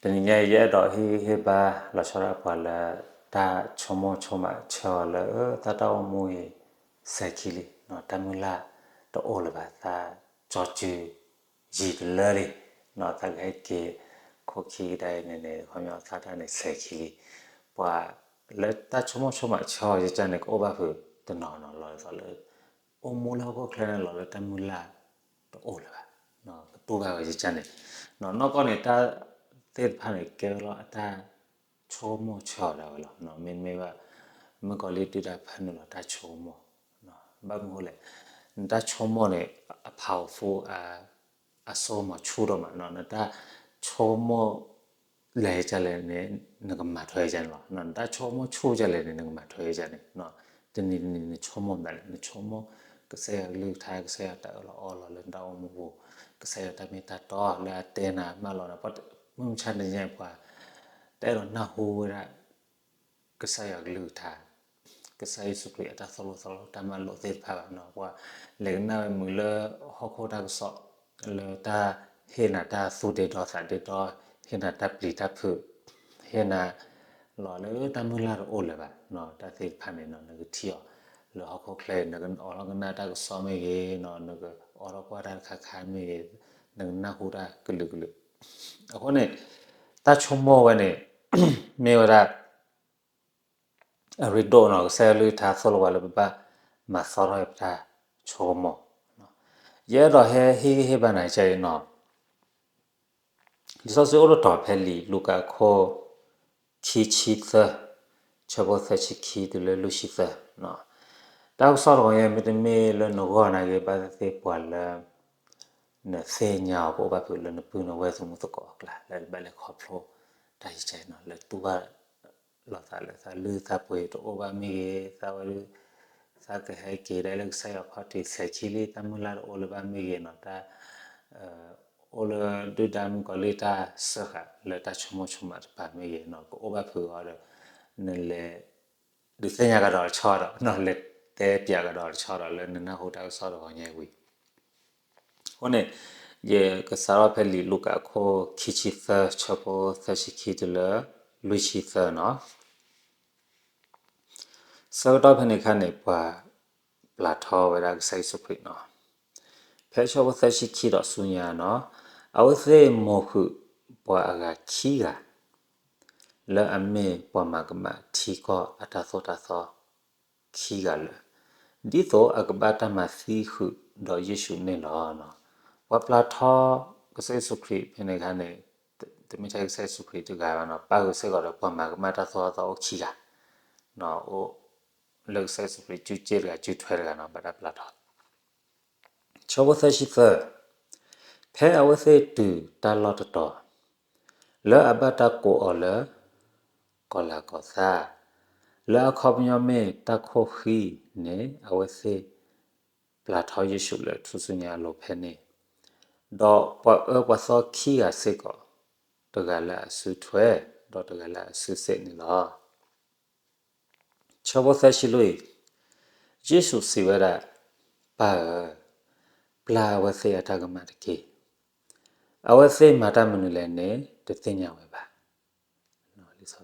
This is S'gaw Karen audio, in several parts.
တနံၤညါအံၤ ယအဲၣ်ဒိးဟ့ၣ်ဂံၢ်ဟ့ၣ်ဘါလီၤဆီဒၣ်ပှၤလၢ တၢ်ဆိကမိၣ်ဆိကမးဆၢအီၤလၢ သးတၢ်အိၣ်မူအံၤ စဲၤခံလံ, တၢ်မုၢ်လၢ်တအိၣ်လၢၤဘၣ်, သးကၠီစု ယံာ်တလၢလံ, သးကဟဲက့ၤ ခိၣ်ခံကဒါအံၤန့ၣ်န့ၣ် ခီပညီသးတၢ်န့ၣ်စဲၤခံလံ. ပှၤလၢတၢ်ဆိကမိၣ်ဆိကမးဆၢအီၤယကန့ၣ် ကအိၣ်ဘၣ်ဖုးတနီၤနီၤလီၤ, ဒ်သိးလၢ အိၣ်မူလၢဟီၣ်ခိၣ်ချၢန့ၣ်လီၤလၢတၢ်မုၢ်လၢ်တအိၣ်လၢၤဘၣ်, ကတူၢ်ဘၣ်ဝဲယကန့ၣ်, နီၢ်ကီၢ်န့ၣ် တၢ်သ့ၣ်တဖၣ်န့ၣ် ကဲဝဲလီၤအတၢ်ဆိကမိၣ်ဆၢအီၤဒၣ်ဝဲလီၤ. မ့တမ့ၢ်ဘၣ် မုၣ်ကီၤလံၢ်ဒုၣ်ဒါဖၢနုာ်လီၤတၢ်ဆိကမိၣ်, ဘၣ်မနုၤအဃိလဲၣ်, နတၢ်ဆိကမိၣ်န့ၣ် အ powerful အ အစိကမီၤဆူၣ်ဒိၣ်မး, နတၢ်ဆိကမိၣ်လဲၤကလဲၣ်န့ၣ် နကမၤထွဲကန့ၣ်လီၤ. နတၢ်ဆိကမိၣ်ဆူၣ်ကလဲၣ်န့ၣ် နကမၤထွဲကန့ၣ်, တနံၤတနံၤနဆိကမိၣ်မတၤလဲၣ်, နဆိကမိၣ် ကစၢ်ယွၤကလုၢ်ကထါ, ကစၢ်ယွၤတၢ်အၢၣ်လီၤအီလီၤလၢနတၢ်အိၣ်မူပူၤ, ကစၢ်ယွၤတၢ်မ့ၢ်တၢ်တီလၢအတဲနၤမၢလီၤနၤ, မုၢ်မဆါတနံၤညါပှၤ တအဲၣ်ဒိးနၢ်ဟူဝဲဒၣ် ကစၢ်ယွၤကလုၢ်ကထါ, ကစၢ်ယ့ၣ်ၡူးခရံာ်အတၢ်သိၣ်လိသီလိတၢ်မၤလိာ်သ့ၣ်တဖၣ်ဘၣ်နီၤ, ပှၤလဲၤကနၣ်ဝဲမုာ်လၢဟီၣ်ခိၣ်တၢ်ကစီၣ်, လၢတၢ်ဟ့ၣ်နၤတၢ်သူၣ်ဒ့ဒီသးဒ့ဒီ, ဟ့ၣ်နၤတၢ်ပျံၤတၢ်ဖုး, ဟ့ၣ်နၤလီၤလၢတၢ်မုၢ်လၢ်တအိၣ်လၢၤဘၣ်, တၢ်သ့ၣ်တဖၣ်န့ၣ် နကထံၣ်အီၤလၢဟီၣ်ခိၣ်ချၢ, နကအိးထီၣ်ကနၣ်တၢ်ကစီၣ်မ့ၢ်ဂ့ၤ, နကအိးထီၣ်ကွၢ်တၢ်တခါခါမ့ၢ်ဂ့ၤ, နကနၢ်ဟူတၢ်ကလုာ်ကလုာ်, အဃိန့ၣ် တၢ်ဆိကမိၣ်ဝဲန့ၣ် မ့ၢ်ဝဲဒၣ် အရ့ဒိၣ်နီၤ, ကစၢ်ယွၤကလုၢ်ကထါသိၣ်လိပှၤလၢပဘၣ်မၤသီထီၣ်ပတၢ်ဆိကမိၣ်, ယအဲၣ်ဒိးဟဲဟ့ၣ်ဂံၢ်ဟ့ၣ်ဘါနၤကဲအံၤနီၤ, လံာ်စီဆှံအိၣ်တတီၤဖဲလံာ်လူၤကၣ်အခိၣ် ခံဆံသၢ, ဆၢဖိသၢဆံခံတုၤလၢလွံၢ်ဆံသၢ, တၢ်ကစီၣ်တဂီၤညါ မ့တမ့ၢ်လၢနဂီၢ်နာ်က့ ဘၣ်သ့ၣ်သ့ၣ်ပှၤလၢ နသ့ၣ်ညါအီၤ ကအိၣ်ဘၣ်ဖုးလၢနပုၢ်နဝဲၢ်သမူသကိးအကျါ လၢဘၣ်လဲၤခီဖျိတၢ်ယကဲနီၤ, လၢတူၢ်ဘၣ်လိာ်သးလၢသးလုၢ်သးပှ့ၤတအိၣ်ဘၣ်မ့ၢ်ဂ့ၤ, သးဝဲဒၣ် သးကဟဲက့ၤဒၣ်လၢကစၢ်ယွၤခီၣ်ထံးစဲၤခံလံ, တၢ်မုၢ်လၢ်တအိၣ်လၢၤဘၣ်မ့ၢ်ဂ့ၤနီၤ, တၢ် အိၣ်လၢဒုၣ်ဒါမုၣ်ကီၤလံၢ်တၢ်စၢဃာ်လၢတၢ်ဆိကမိၣ်ဆိကမးတပၤမ့ၢ်ဂ့ၤနီၤ, ကအိၣ်ဘၣ်ဖုးအီၤဒီး နလဲၤ ဒုးသ့ၣ်ညါကဒီးတဆီဒီး လဲၤတဲပၠးကဒီးတဆီဒီး လၢနနၢ်ဟူတၢ်ကစီၣ်တဂီၤညါဝံၤ, အဃိန့ၣ် ယကစးထီၣ်ဖဲလံာ်လူၤကၣ်အခိၣ်ခံဆံသၢ ဆၢဖိသၢဆံခံတုၤလၢလွံၢ်ဆံသၢနီၤ. ဆၢကတီၢ်ဖဲန့ၣ်အခါန့ၣ် ပှၤပျၢ်ထီဝဲဒၣ်ကစၢ်ယ့ၣ်ၡူးခရံာ်နီၤ. ဖဲဆၢဖိသၢဆံခံဒီးဆူညါနီၤ, အဝဲသ့ၣ်မိၢ်ဃုာ်ပှၤအဂၤခံဂၤ လၢအမ့ၢ်ပှၤမၤကမၣ်ထံကီၢ်အတၢ်သိၣ်တၢ်သီခံဂၤလၢာ်, ဒ်သိးအကဘၣ်တၢ်မၤသံဃုာ်ဒီးယ့ၣ်ၡူးန့ၣ်လီၤ. ပှၤပျၢ်ထီကစၢ်ယ့ၣ်ၡူးခရံာ်ဖဲန့ၣ်အခါန့ၣ်, တမ့ၢ်ထဲကစၢ်ယ့ၣ်ၡူးခရံာ်တဂၤဘၣ်နီၤ, ပၣ်ဃုာ်စ့ၢ်ကီးဒီးပှၤမၤကမၣ်တၢ်သိၣ်တၢ်သီအိၣ်ခံဂၤ, အိၣ်လၢကစၢ်ယ့ၣ်ၡူးခရံာ်စုစ့ၣ်တဂၤ စုထွဲတဂၤနီၤ, ဘၣ်တၢ်ပျၢ်ထီ ဆၢဖိသၢဆံသၢ, ဖဲအဝဲသ့ၣ်တုၤတၢ်လီၢ်တတီၤ, လၢအဘၣ်တၢ်ကိးအီၤလၢ ကီၤလၤကီၤသါ, လၢအခီပညီမ့ၢ်တၢ်ခိၣ်ဃံန့ၣ်, အဝဲသ့ၣ်ပျၢ်ထီယ့ၣ်ၡူးလၢထူၣ်စုညါအလိၤဖဲန့ၣ်, ဒီးပှၤအၢပှၤသီခံဂၤစ့ၢ်ကီး, တဂၤလၢအစုထွဲ, ဒီးတဂၤလၢအစုစ့ၣ်န့ၣ်လီၤ. ဆၢဖိသၢဆံလွံၢ်, ယ့ၣ်ၡူးစံးဝဲဒၣ်, ပၢ်ဧၢ, ပျၢ်အဝဲသ့ၣ်အတၢ်ကမၣ်တက့ၢ်. အဝဲသ့ၣ်မၤတၢ်မနုၤလဲၣ်န့ၣ် တသ့ၣ်ညါဝဲဘၣ်. လံာ်စီဆှံ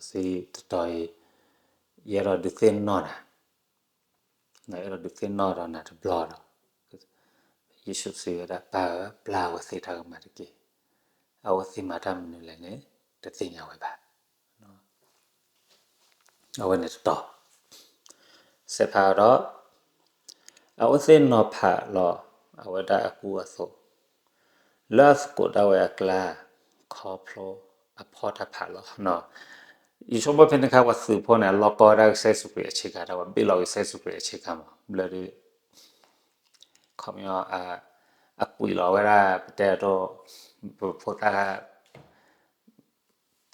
တတီၤအံၤ ယအဲၣ်ဒိးဒုးသ့ၣ်နီၣ်နၤ, ယအဲၣ်ဒိးဒုးသ့ၣ်နီၣ်ဒီးနၤတဘျီဒီး, ယ့ၣ်ၡူးစံးဝဲဒၣ်, ပၢ်ဧၢ, ပျၢ်အဝဲသ့ၣ်တၢ်ကမၣ်တက့ၢ်. အဝဲသ့ၣ်မၤတၢ်မနုၤလဲၣ်န့ၣ် တသ့ၣ်ညါဝဲဘၣ်. အဝဲန့ၣ်တတီၤ, စဲးဖးဒီး, အဝဲသ့ၣ်နီၤဖးလီၤအဝဲဒၣ်အကူအသိး လၢအသကိးဒၣ်ဝဲအကျါ ခီဖျိအဖီၣ်တၢ်ဖးလီၤ. ယဆိကမိၣ်ဖဲန့ၣ်အခါ ပှၤသုးဖိန့ၣ် အလီၢ်ကီဝဲဒၣ်ကစၢ်ယ့ၣ်ၡူးခရံာ်အဆ့ကၤ ဒီးပှၤဘ့ၣ်လီၤက့ၤကစၢ်ယ့ၣ်ၡူးခရံာ်အဆ့ကၤမး ဘျီဒုး ခီပညီ အကွံာ်လီၤဝဲဒၣ် ပတဲအဒိ ပဖိသၣ်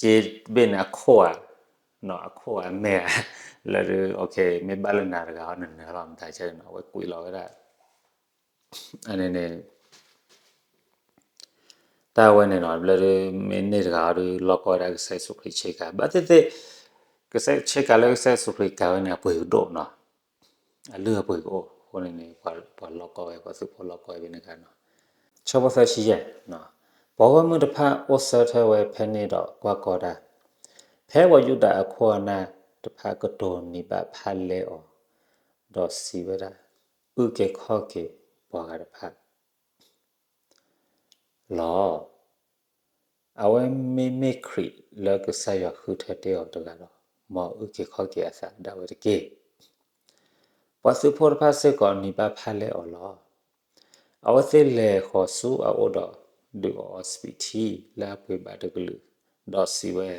က့ဘ့ၣ်န့ၣ် အခိၣ်ဧါ, အခိၣ်အမဲာ်ဧါ, လၢဒုး မ့ၢ်ဘၣ်လၢနၤတဂၤအီၤ နနၢၤလီၤမတၤကဲနီၤ အဝဲကွံာ်လီၤဝဲဒၣ် အန့ၣ်န့ၣ် တၢ်ဝဲန့ၣ်နီၤ ဘျီဒုး မ့ၢ်န့ၢ်တဂၤအီၤဒုး လီၢ်ကီဝဲဒၣ်ကစၢ်ယ့ၣ်ၡူးခရံာ်ဆ့ကၤ ဘၣ်သ့ၣ်သ့ၣ် ကစၢ်ဆ့ကၤလၢကစၢ်ယ့ၣ်ၡူးခရံာ်ကၤဝဲန့ၣ် အပှ့ၤကဒိၣ်နီၤ အလုၢ်အပှ့ၤကအိၣ်အဃိန့ၣ်န့ၣ် ပှၤလီၢ်ကီဝဲ ပှၤသုးဖိလီၢ်ကီဝဲဖဲန့ၣ်အခါနီၤ ဆၢဖိသၢဆံယဲၢ် ပှၤဂီၢ်မုၢ်တဖၣ်အိၣ်ဆၢထၢၣ်ဝဲဖဲန့ၣ်ဒီးကွၢ်ကီတၢ်, ဖဲပှၤယူဒၤအခိၣ်အနၢ်တဖၣ်ကတိၤနံၤဘၣ်ဖၣ်လဲအီၤ, ဒီးစံးဝဲဒၣ်, အုၣ်က့ၤခီၣ်က့ၤပှၤဂၤတဖၣ် လီၤ. အဝဲမ့မ့ၢ်ခရံာ်လၢကစၢ်ယွၤဃုထၢတ့ၢ်အီၤတဂၤဒီး, မ်အုၣ်က့ၤခီၣ်က့ၤအသးဒၣ်ဝဲတက့ၢ်. ပှၤသုးဖိတဖၣ်စ့ၢ်ကီးနံၤဘၣ်ဖၣ်လဲအီၤလီၤ. အဝဲသ့ၣ်လဲၤဃီၤဆူအအိၣ်ဒီး ဒုးအီၤအီစပံးထံလၢအပှ့ၤဘၣ်တကလုာ်, ဒီးစံးဝဲ,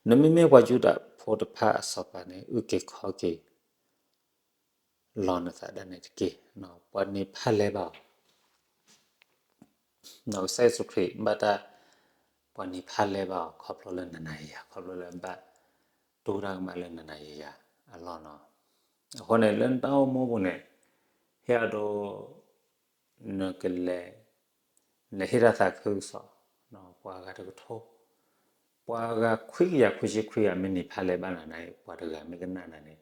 နမ့မ့ၢ်ပှၤယူဒၤဖိတဖၣ်အစီၤပၤန့ၣ် အုၣ်က့ၤခီၣ်က့ၤ လီၤနသးဒၣ်နဲတက့ၢ်. ပှၤနံၤဖၣ်လဲဘၣ်အီၤ, ကစၢ်ယ့ၣ်ၡူးခရံာ်ဘၣ်တၢ် ပှၤနံၤဖၣ်လဲဘၣ်အီၤ ခီဖျိလၢနၤနၤယၤယၤ, ခီဖျိလၢဘၣ်တူၢ်တၢ်ကမၣ်လၢနၤနၤယၤယၤအလီၢ်လီၤ. အဃိန့ၣ် လၢနတၢ်အိၣ်မူပူၤန့ၣ် ဟ့ၣ်အဒိ နကလဲၤ နဟ့ၣ်တၢ်သးခုကစီၣ်, ပှၤဂၤတကထိ, ပှၤဂၤခွံကယၤခွံဆံခွံဂၤ မ့ၢ်နံၤဖၣ်လဲဘၣ်နၤန့ၣ် ပှၤတဂၤမ့ၢ်ကနၣ်နၤန့ၣ်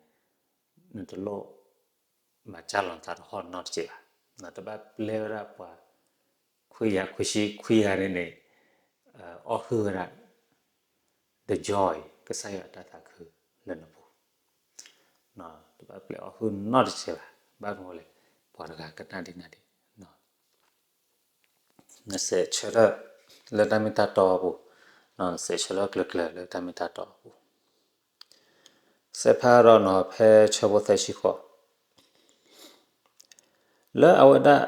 နတလိၣ်မၤစၢ်လီၤနသးတဟီၣ်နီတစဲးဘၣ်. တဘၣ်ပျဲဝဲဒၣ်ပှၤခွံကယၤခွံဆံခွံဂၤန့ၣ်န့ၣ် အီၣ်ဟုၣ်ဝဲဒၣ် the joy ကစၢ်ယွၤတၢ်သးခုလၢနပူၤ, တဘၣ်ပျဲအီၣ်ဟုၣ်နီတစဲးဘၣ်. ဘၣ်မနုၤလဲၣ်, ပှၤတဂၤကနၣ်ဒံးနၤဒံး နစဲးဆၢထၢၣ်လၢတၢ်မ့ၢ်တၢ်တီအပူၤ, နစဲးဆၢထၢၣ်ကျၢၤကျၢၤလၢတၢ်မ့ၢ်တၢ်တီအပူၤ, စဲးဖးဒီးနီၤ ဖဲဆၢဖိသၢဆံဃိး, လၢအဝဲဒၣ်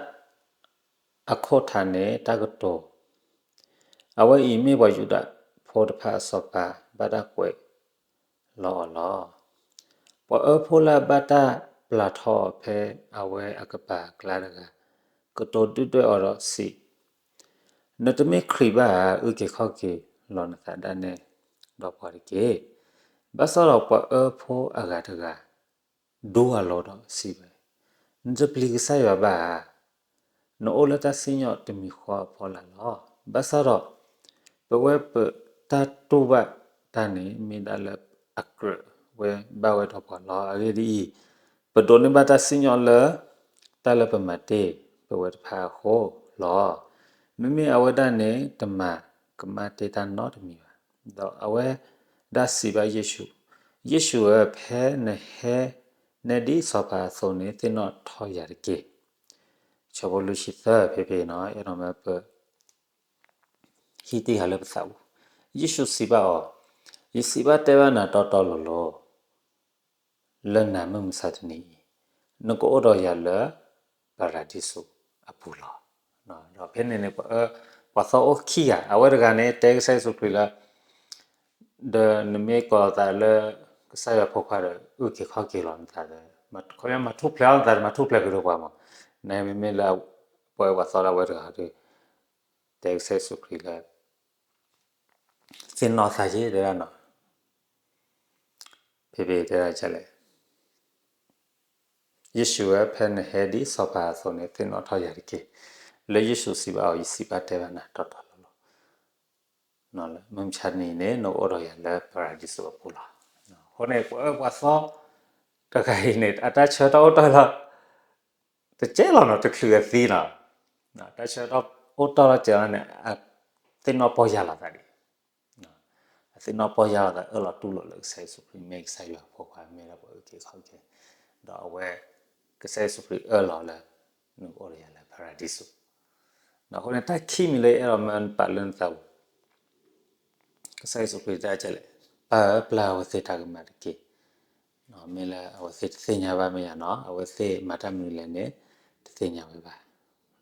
အခိၣ်ထးန့ၣ် တၢ်ကတိၤ, အဝဲအံၤမ့ၢ်ပှၤယူဒၤဖိတဖၣ်အစီၤပၤ ဘၣ်တၢ်ကွဲးလီၤအီၤလီၤ. ပှၤအၢဖိလၢအဘၣ်တၢ်ပျၢ်ထီအီၤဖဲအဝဲအကပၤအကျါတဂၤ ကတိၤဒုၣ်ဒွဲၣ်အီၤဒီးစံး, နတမ့ၢ်ခရံာ်ဘၣ်ဧါ, အုၣ်က့ၤခီၣ်က့ၤလီၤနသးဒၣ်နဲဒီးပှၤတက့ၢ်. ဘၣ်ဆၣ်ဒီးပှၤအၢဖိအဂၤတဂၤ ဒူအလီၤဒီးစံးဝဲ, နတပျံၤကစၢ်ယွၤဘၣ်ဧါ. နအိၣ်လၢတၢ်စံၣ်ညီၣ်တမံၤဃီအဖီလာ်လီၤ. ဘၣ်ဆၣ်ဒီး ပဝဲပတၢ်တူၢ်ဘၣ်တၢ်န့ၣ် မ့ၢ်ဒၣ်လၢအကြၢးဝဲဘၣ်ဝဲဒီးပှၤလီၤ. အဂ့ၢ်ဒ်အံၤ, ပဒိးန့ၢ်ဘၣ်တၢ်စံၣ်ညီၣ်လၢ တၢ်လၢပမၤတ့ၢ်ပဝဲတဖၣ်အဃိလီၤ. မ့မ့ၢ်အဝဲဒၣ်န့ၣ် တမၤကမၣ်တ့ၢ်တၢ်နီတမံၤဘၣ်. ဒီးအဝဲဒၣ်စံးဘၣ်ယ့ၣ်ၡူး, ယ့ၣ်ၡူးဧၢ, ဖဲနဟဲနဲဒ်စီၤပၤအသိးန့ၣ် သ့ၣ်နီၣ်ထီၣ်ယၤတက့ၢ်. ဆၢဖိလွံၢ်ဆံသၢ ဖဲဖဲနီၤ အဲၣ်ဒိးမၢပ ဟံးတ့ၢ်ယၤလၢပသးပူၤ, ယ့ၣ်ၡူးစံးဘၣ်အီၤ, ယစံးဘၣ်တဲဘၣ်နၤတီတီလိၤလိၤ, လၢနၤမုၢ်မဆါတနံၤအံၤ, နကအိၣ်ဒီးယၤလၢ ပၤရၤဒံစူးအပူၤလီၤ. ဒီးဖဲန့ၣ်န့ၣ် ပှၤအၢ ပှၤသီအိၣ်ခံဂၤ, အဝဲတဂၤန့ၣ် တဲကစၢ်ယ့ၣ်ၡူးခရံာ်လၢ ဒီးနမ့ၢ်ကိးသးလၢ ကစၢ်ယွၤဖိခွါဒီး အုၣ်က့ၤခီၣ်က့ၤလီၤနသးဒီး ခီပညီမၤထူၣ်ဖျဲးအီၤနသးဒီး မၤထူၣ်ဖျဲးကဒီးပှၤမး, နမ့မ့ၢ်လၢ ပှၤပှၤသီဒၣ်ဝဲတဂၤဒီး တဲကစၢ်ယ့ၣ်ၡူးခရံာ်လၢ သ့ၣ်နီၣ်သးယ့ၣ်တဲဒၣ်နီၤ, ဖဲဖဲတဲဒၣ်လဲၣ်, ယ့ၣ်ၡူးဧၢ, ဖဲနဟဲဒ်စီၤပၤအသိးန့ၣ် သ့ၣ်နီၣ်ထီၣ်ယၤတက့ၢ်. လၢယ့ၣ်ၡူးစံးဘၣ်အီၤ, ယစံးဘၣ်တဲဘၣ်နၤတီတီလိၤလိၤ, မုၢ်မဆါတနံၤန့ၣ် နကအိၣ်ဒီးယၤလၢပၤရၤဒံစူးအပူၤလီၤ. အဃိန့ၣ် ပှၤအၢပှၤသီတဂၤအံၤန့ၣ် အတၢ်ဆၢတၢ်အိၣ်တၢ်လီၤ တကဲလီၤနီၤ, တချုးအသံနီၤ, တၢ်ဆၢတၢ်အိၣ်တၢ်လီၤစဲးလီၤန့ၣ် အသ့ၣ်နီၣ်ပီၢ်ယၢ်လီၤသးဒံး, အသ့ၣ်နီၣ်ပီၢ်ယၢ်လီၤသး အၢၣ်လီၤတူၢ်လိာ်လၢကစၢ်ယ့ၣ်ၡူးခရံာ်မ့ၢ်ကစၢ်ယွၤအဖိခွါ မ့ၢ်ဒၣ်ပှၤအုၣ်က့ၤခီၣ်က့ၤ, ဒီးအဝဲ ကစၢ်ယ့ၣ်ၡူးခရံာ်အၢၣ်လီၤလၢ နကအိၣ်ဒီးယၤလၢပၤရၤဒံစူး. အဃိန့ၣ် တၢ်ခံမံၤလၢယအဲၣ်ဒိးမၢနပာ်လၢနသးပူၤ ကစၢ်ယ့ၣ်ၡူးခရံာ်တဲဒၣ်လဲၣ်, ပၢ်ဧၢ ပျၢ်အဝဲသ့ၣ်တၢ်ကမၣ်တက့ၢ်. မ့ၢ်လၢအဝဲသ့ၣ်တသ့ၣ်ညါဘၣ်မ့ၢ်ဧါနီၤ, အဝဲသ့ၣ်မၤတၢ်မနုၤလဲၣ်န့ၣ် တသ့ၣ်ညါဝဲဘၣ်.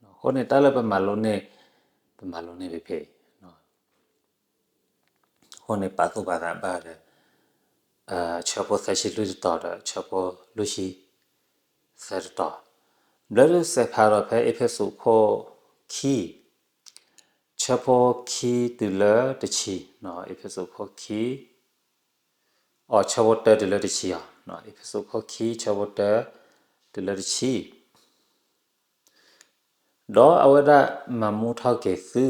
အဃိန့ၣ် တၢ်လၢပမၤလိန့ၢ်, ပမၤလိန့ၢ်ဖဲဖဲအံၤ အဃိန့ၣ် ပာ်သူၣ်ပာ်သးဘၣ်ဒီး ဆၢဖိသၢဆံလွံၢ်တတီၤဒီး ဆၢဖိလွံၢ်ဆံသၢတတီၤ, ဘျၢဒုးစဲးဖးဒီးဖဲအ့းဖ့းစူးခိၣ်ခံ, ဆၢဖိခံတုၤလၢတဆံ, အ့းဖ့းစူးခိၣ်ခံ, အိ ဆၢဖိတၢတုၤလၢတဆံအီၤ, အ့းဖ့းစူးခိၣ်ခံ ဆၢဖိတၢ တုၤလၢတဆံ ဒီးအဝဲဒၣ်မၤမူထီၣ်က့ၤသု,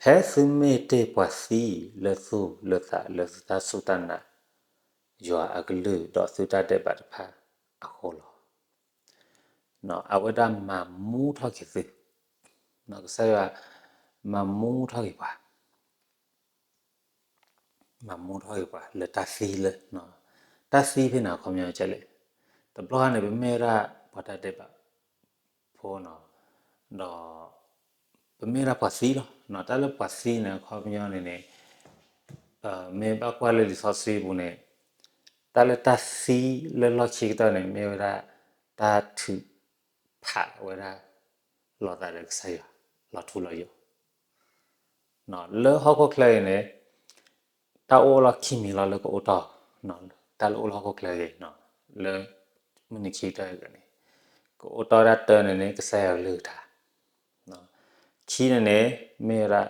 ဖဲသုမ့ၢ်တ့ၢ်ပှၤသံလၢသူၣ်လၢသးလၢသုတၢ်စူၢ်တၢ်နာ် ယွၤအကလုၢ်ဒီးသုတၢ်ဒဲးဘးတဖၣ်အဃိလီၤ. အဝဲဒၣ်မၤမူထီၣ်က့ၤသု, ကစၢ်ယွၤ မၤမူထီၣ်က့ၤပှၤ, မၤမူထီၣ်က့ၤပှၤလၢတၢ်သံလၢ, တၢ်သံဖဲန့ၣ်အခီပညီကဲလဲၣ်. တဘျီန့ၣ် ပမ့ၢ်ဝဲဒၣ်ပှၤတၢ်ဒဲးဘးဖိနီၤ, ဒီးပမ့ၢ်ဝဲဒၣ်ပှၤသံလီၤ. တၢ်လၢပှၤသံန့ၣ် အခီပညီန့ၣ်န့ၣ် မ့ၢ်ဘၣ်ကွၢ်လၢလံာ်စီဆှံပူၤန့ၣ်, တၢ်လၢတၢ်သံလၢလီၢ်ခံကတၢၢ်န့ၣ် မ့ၢ်ဝဲဒၣ်တၢ်ထုးဖးဝဲဒၣ်လီၤသးဒီးကစၢ်ယွၤ, လီၤထူလီၤယိာ်. လၢဟီၣ်ခိၣ်ချၢအံၤန့ၣ် တၢ်အိၣ်လီၢ်ခံမံၤလီၤလၢကအိၣ်တီၢ်, တၢ်လၢအိၣ်လၢဟီၣ်ခိၣ်ချၢအံၤ လၢမုၢ်နံၤခံကတၢၢ်အံၤန့ၣ်, ကအိၣ်တီၢ်ဝဲဒၣ်တၢန့ၣ်န့ၣ် ကစၢ်ယွၤကလုၢ်ကထါ, ခံန့ၣ်န့ၣ် မ့ၢ်ဝဲဒၣ်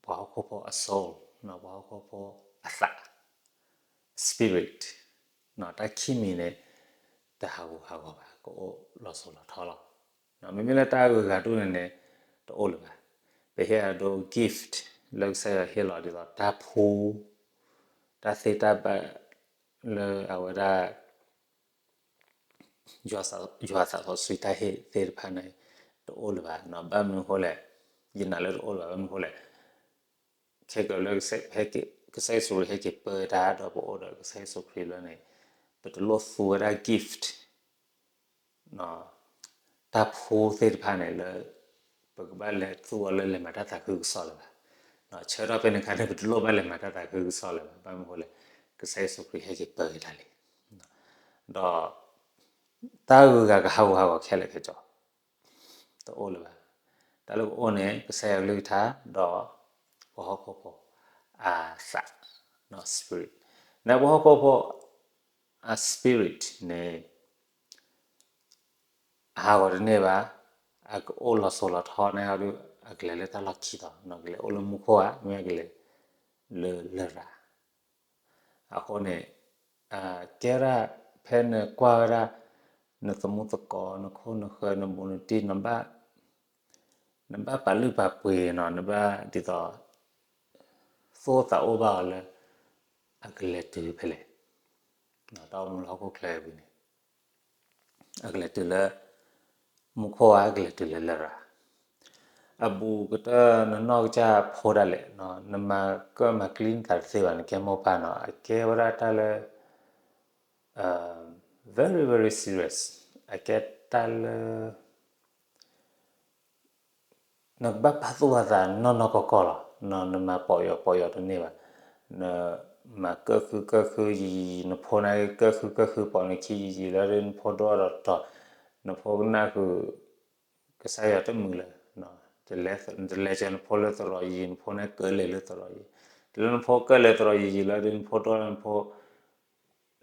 ပှၤဟီၣ်ခိၣ်ဖိအ soul, ပှၤဟီၣ်ခိၣ်ဖိအသး spirit, တၢ်ခံမံၤန့ၣ် တဟးဂူာ်ဟးဂီၤဘၣ်, ကအိၣ်လီၤစိၤလီၤထီလီၤ. မ့မ့ၢ်လၢတၢ်အဂုၤအဂၤဒိၣ်န့ၣ်န့ၣ် တအိၣ်လၢၤဘၣ်. ပဟ့ၣ်အဒိ gift လၢကစၢ်ယွၤဟ့ၣ်လီၤဒ်သိးတၢ်ဖှူ, တၢ်သ့တၢ်ဘၣ်လၢအဝဲဒၣ် ယွၤသးစီဆှံတၢ်ဟ့ၣ်သ့ၣ်တဖၣ်န့ၣ် တအိၣ်လၢၤဘၣ်. ဘၣ်မနုၤအဃိလဲၣ်, ယနာ်လၢတအိၣ်လၢၤဘၣ်. ဘၣ်မနုၤအဃိလဲၣ်, ခဲကၢလၢ ကစၢ်ယ့ၣ်ၡူးခရံာ်ဟဲက့ၤပၢတၢ်ဒီးပအိၣ်ဒီးကစၢ်ယ့ၣ်ၡူးခရံာ်လၢန့ၣ်, ပတလိၣ်သူဝဲဒၣ် gift တၢ်ဖှူသ့ၣ်တဖၣ်န့ၣ်လၢ ပကဘၣ်လဲၤသူအီၤလၢလဲၤမၤတၢ်သးခုကစီၣ်လၢၤဘၣ်. ဆၢထီၣ်ဖဲန့ၣ်အခါန့ၣ် ပတလိၣ်ဘၣ်လဲၤမၤတၢ်သးခုကစီၣ်လၢၤဘၣ်. ဘၣ်မနုၤအဃိလဲၣ်, ကစၢ်ယ့ၣ်ၡူးခရံာ်ဟဲက့ၤပၢက့ၤတၢ်လံ. ဒီးတၢ်ဂုၤဂၤကဟးဂူာ်ဟးဂီၤခဲလၢာ်ခဲဆ့ တအိၣ်လၢၤဘၣ်. တၢ်လၢကအိၣ်န့ၣ် ကစၢ်ယွၤကလုၢ်ကထါ ဒီးပှၤဟီၣ်ခိၣ်ဖိအသး, spirit. နပှၤဟီၣ်ခိၣ်ဖိအ spirit န့ၣ် အဟးဂီၤတန့ၢ်ဘၣ်, အကအိၣ်လီၤစိၤလီၤထီန့ၣ်ဒီး အကလဲၤလၢတၢ်လီၢ်ခံသီ, ကလဲၤအိၣ်လၢမူခိၣ်ဧါ, မ့ၢ်ကလဲၤလၢလရာ်. အဃိန့ၣ် ကဲဒၣ်ဖဲနကွၢ်ဝဲဒၣ် နသမူသကိး, နခိၣ်နဃၢၤ, နဘူးနတံၢ်, နဘၣ်ပာ်လုၢ်ပာ်ပှ့ၤနီၤ, နဘၣ်ဒ်သိး သူၣ်အိၣ်သးအိၣ်ဘၣ်အီၤလၢ အကလဲၤတုၤဖဲလဲၣ်. တၢ်အိၣ်မူလၢဟီၣ်ခိၣ်ချၢအံၤန့ၣ် အကလဲၤတုၤလၢမူခိၣ်ဧါ, အကလဲၤတုၤလၢလရာ်. အဘူးကတၢၢ် နနီၢ်ကစၢ်ဖိဒၣ်လဲာ်, နမၤကၢၣ်မၤကျံနသးတသ့ဘၣ်, နကဲမိၢ်ပၢ်နီၤ, အကဲဝဲဒၣ်တၢ်လၢ very very serious, အကဲတၢ်လၢ နကဘၣ်ပာ်သူၣ်ပာ်သးနီၢ်နီၢ်ကီၢ်ကီၢ်လီၤ. နမၤပိာ်ယီၤပိာ်ယီၤတန့ၢ်ဘၣ်. နမၤကၢၣ်ဃုကၢၣ်ဃုယံာ်ယံာ်, နဖိန့ၣ်ကၢၣ်ဃုကၢၣ်ဃုပိာ်နခံယံာ်ယံာ်လၢ နဖိဒိၣ်ထီၣ်ဒီးတီၤ, နဖိကနၣ်ဃုာ် ကစၢ်ယွၤတမုာ်လၢၤ, တလဲၤစၢၤနဖိလၢသရိာ်ယံာ်ယံာ်, နဖိန့ၣ်ကၢၣ်လဲၤလၢသရိာ်ယံာ်, တုၤလၢနဖိကၢၣ်လဲၤသရိာ်ယံာ်ယံာ်လၢဒီး နဖိဒိၣ်ထီၣ် နဖိ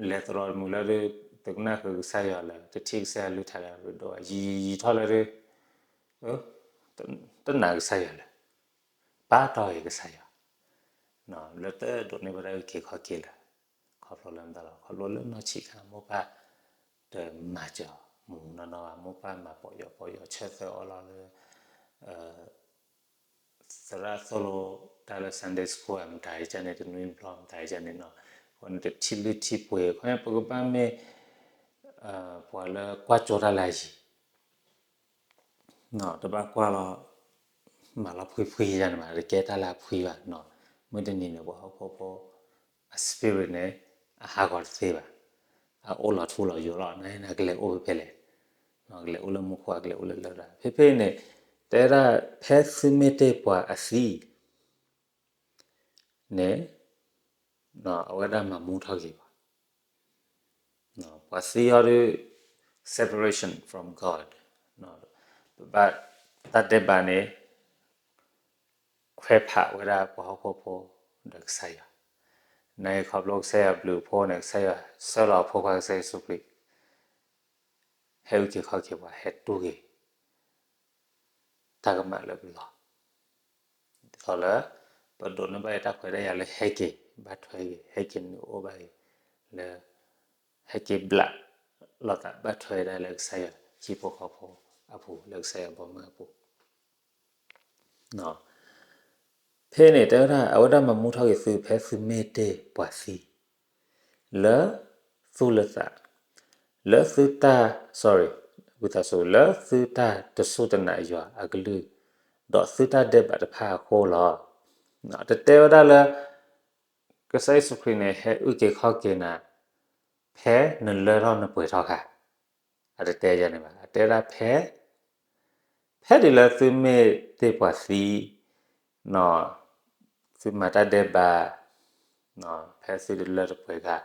လဲၤသရိာ်မုာ်လၢဒီး တကနၣ်ဃုာ်ကစၢ်ယွၤလၢၤ, တထံၣ်ကစၢ်ယွၤကလုၢ်ကထါလၢၤဘၣ်, ယံာ်ယံာ်ထီၣ်လၢဒီး တနာ်ကစၢ်ယွၤလၢၤ, ပာ်တီၢ်က့ၤကစၢ်ယွၤ လၢတၢ်ဒိးန့ၢ်ဘၣ်တၢ်အုၣ်က့ၤခီၣ်က့ၤလၢၤ. ခီဖျိလၢမတၤလဲၣ်, ခီဖျိလၢနီၢ်ဆံးခါ မိၢ်ပၢ်တမၤစၢၤမူနီၢ်နီၢ်ဘၣ်, မိၢ်ပၢ်မၤပိာ်ယီၤပိာ်ယီၤ ဆၢသၢအီလီၤလၢ သရၣ်သိၣ်လိတၢ်လၢ Sunday school မတၤဒ်န့ၣ်, တနွံဘျီမတၤဒ်န့ၣ်နီၤ, အဃိန့ၣ် တထံၣ်လုၢ်ထံၣ်ပှ့ၤ, ခီန့ၣ် ပကဘၣ်မ့ၢ် ပှၤလၢကွၢ်ကၠိတၢ်လၢအယံၤ, တဘၣ်ကွၢ်လီၤ မၤလီၤဖှံဖှံယၤန့ၣ်ဘၣ်, တကဲတၢ်လၢအဖှံဘၣ်နီၤ. မုၢ်တနံၤန့ၣ် ပှၤဟီၣ်ခိၣ်ဖိ အ spirit န့ၣ် အဟးဂီၤတသ့ဘၣ်, အအိၣ်လီၤထူလီၤယိာ်လီၤ. နကလဲၤအိၣ်ဖဲလဲၣ်, ကလဲၤအိၣ်လၢမူခိၣ်, ကလဲၤအိၣ်လၢလရာ်. ဖဲဖဲန့ၣ် တဲဒၣ် ဖဲသုမ့ၢ်တ့ၢ်ပှၤအသံန့ၣ် အဝဲဒၣ်မၤမူထီၣ်က့ၤပှၤ, ပှၤသံအီၤဒီး separation from God, ပဘၣ် တၢ်ဒဲးဘးန့ၣ် ခွဲးဖးဝဲဒၣ်ပှၤဟီၣ်ခိၣ်ဖိဒီးကစၢ်ယွၤ. နအံၤခီဖျိကစၢ်ယွၤဘျုးအဖှိၣ်န့ၣ် ကစၢ်ယွၤဆှၢလီၤအဖိခွါကစၢ်ယ့ၣ်ၡူးခရံာ် ဟဲအုၣ်က့ၤခီၣ်က့ၤပှၤ, ဟဲတူၢ်က့ၤ တၢ်ကမၣ်လၢပလီၢ်, ဒ်သိးလၢ ပဒိးန့ၢ်ဘၣ်တၢ်ခွဲးတၢ်ယာ်လၢဟဲက့ၤဘၣ်ထွဲက့ၤ, ဟဲက့ၤနုာ်အိၣ်ဘၣ်က့ၤ, လၢ ဟဲက့ၤဘျးလိာ်သးဘၣ်ထွဲဒၣ်လၢကစၢ်ယွၤဟံၣ်ဖိဃီဖိအပူၤ, လၢကစၢ်ယွၤဘီမုၢ်အပူၤ. ဖဲန့ၣ်တဲဝဲဒၣ် အဝဲဒၣ်မၤမူထီၣ်က့ၤသုဖဲသုမ့ၢ်တ့ၢ်ပှၤသံ လၢသူၣ်လၢသး, လၢသုတၢ်, sorry, ဝံသးစူၤ, လၢသုတၢ်တစူၢ်တနာ်ယွၤအကလုၢ် ဒီးသုတၢ်ဒဲးဘးတဖၣ်အဃိလီၤ. တတဲဝဲဒၣ်လၢ ကစၢ်ယ့ၣ်ၡူးခရံာ်န့ၣ် ဟဲအုၣ်က့ၤခီၣ်က့ၤနၤ ဖဲနလၢထီၣ်နပှဲၤထီၣ်ခါ, အတတဲယၤန့ၣ်ဘၣ်, အတဲဒၣ်ဖဲ ဖဲဒ်လၢသုမ့ၢ်တ့ၢ်ပှၤသံ, သုမၤတၢ်ဒဲးဘး, ဖဲသုတလၢတပှဲၤခါ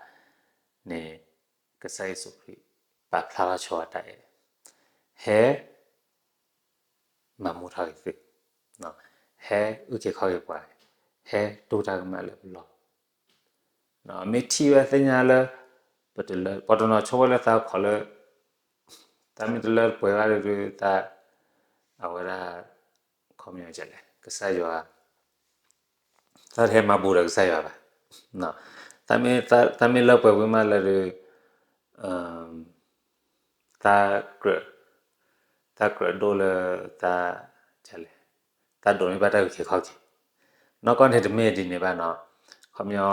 န့ၣ် ကစၢ်ယ့ၣ်ၡူးခရံာ် ပာ်ဖျါထီၣ်ဆိအတၢ်အဲၣ်, ဟဲ မၤမူထီၣ်က့ၤသု, ဟဲအုၣ်က့ၤခီၣ်က့ၤပှၤ, ဟဲတူၢ်တၢ်ကမၣ်လၢပလီၢ်, မ့ၢ်ထံၣ်ဝဲသ့ၣ်ညါလၢ ပတလၢ ပှၤတနီၤဆိဝဲလၢသးခီၣ်လၢ တၢ်မ့ၢ်တလၢတပှဲၤဘၣ်ဒီး တၢ် အဝဲဒၣ် ခီပညီလဲၣ် ကစၢ်ယွၤ တၢ်တဟဲမၤဘူးဒီးကစၢ်ယွၤဘၣ်. တၢ်မ့ၢ်လၢပှဲၤဝံၤမးလၢဒုး တၢ်ကြၢး တၢ်ကြၢးဒိၣ်လၢတၢ် လဲၣ် တၢ်ဒိးန့ၢ်ဘၣ်တၢ်အုၣ်က့ၤခီၣ်က့ၤ, နီၢ်ကီၢ်န့ၣ်တမ့ၢ်ဒ်န့ၣ်ဘၣ်နီၤ. ခီပညီ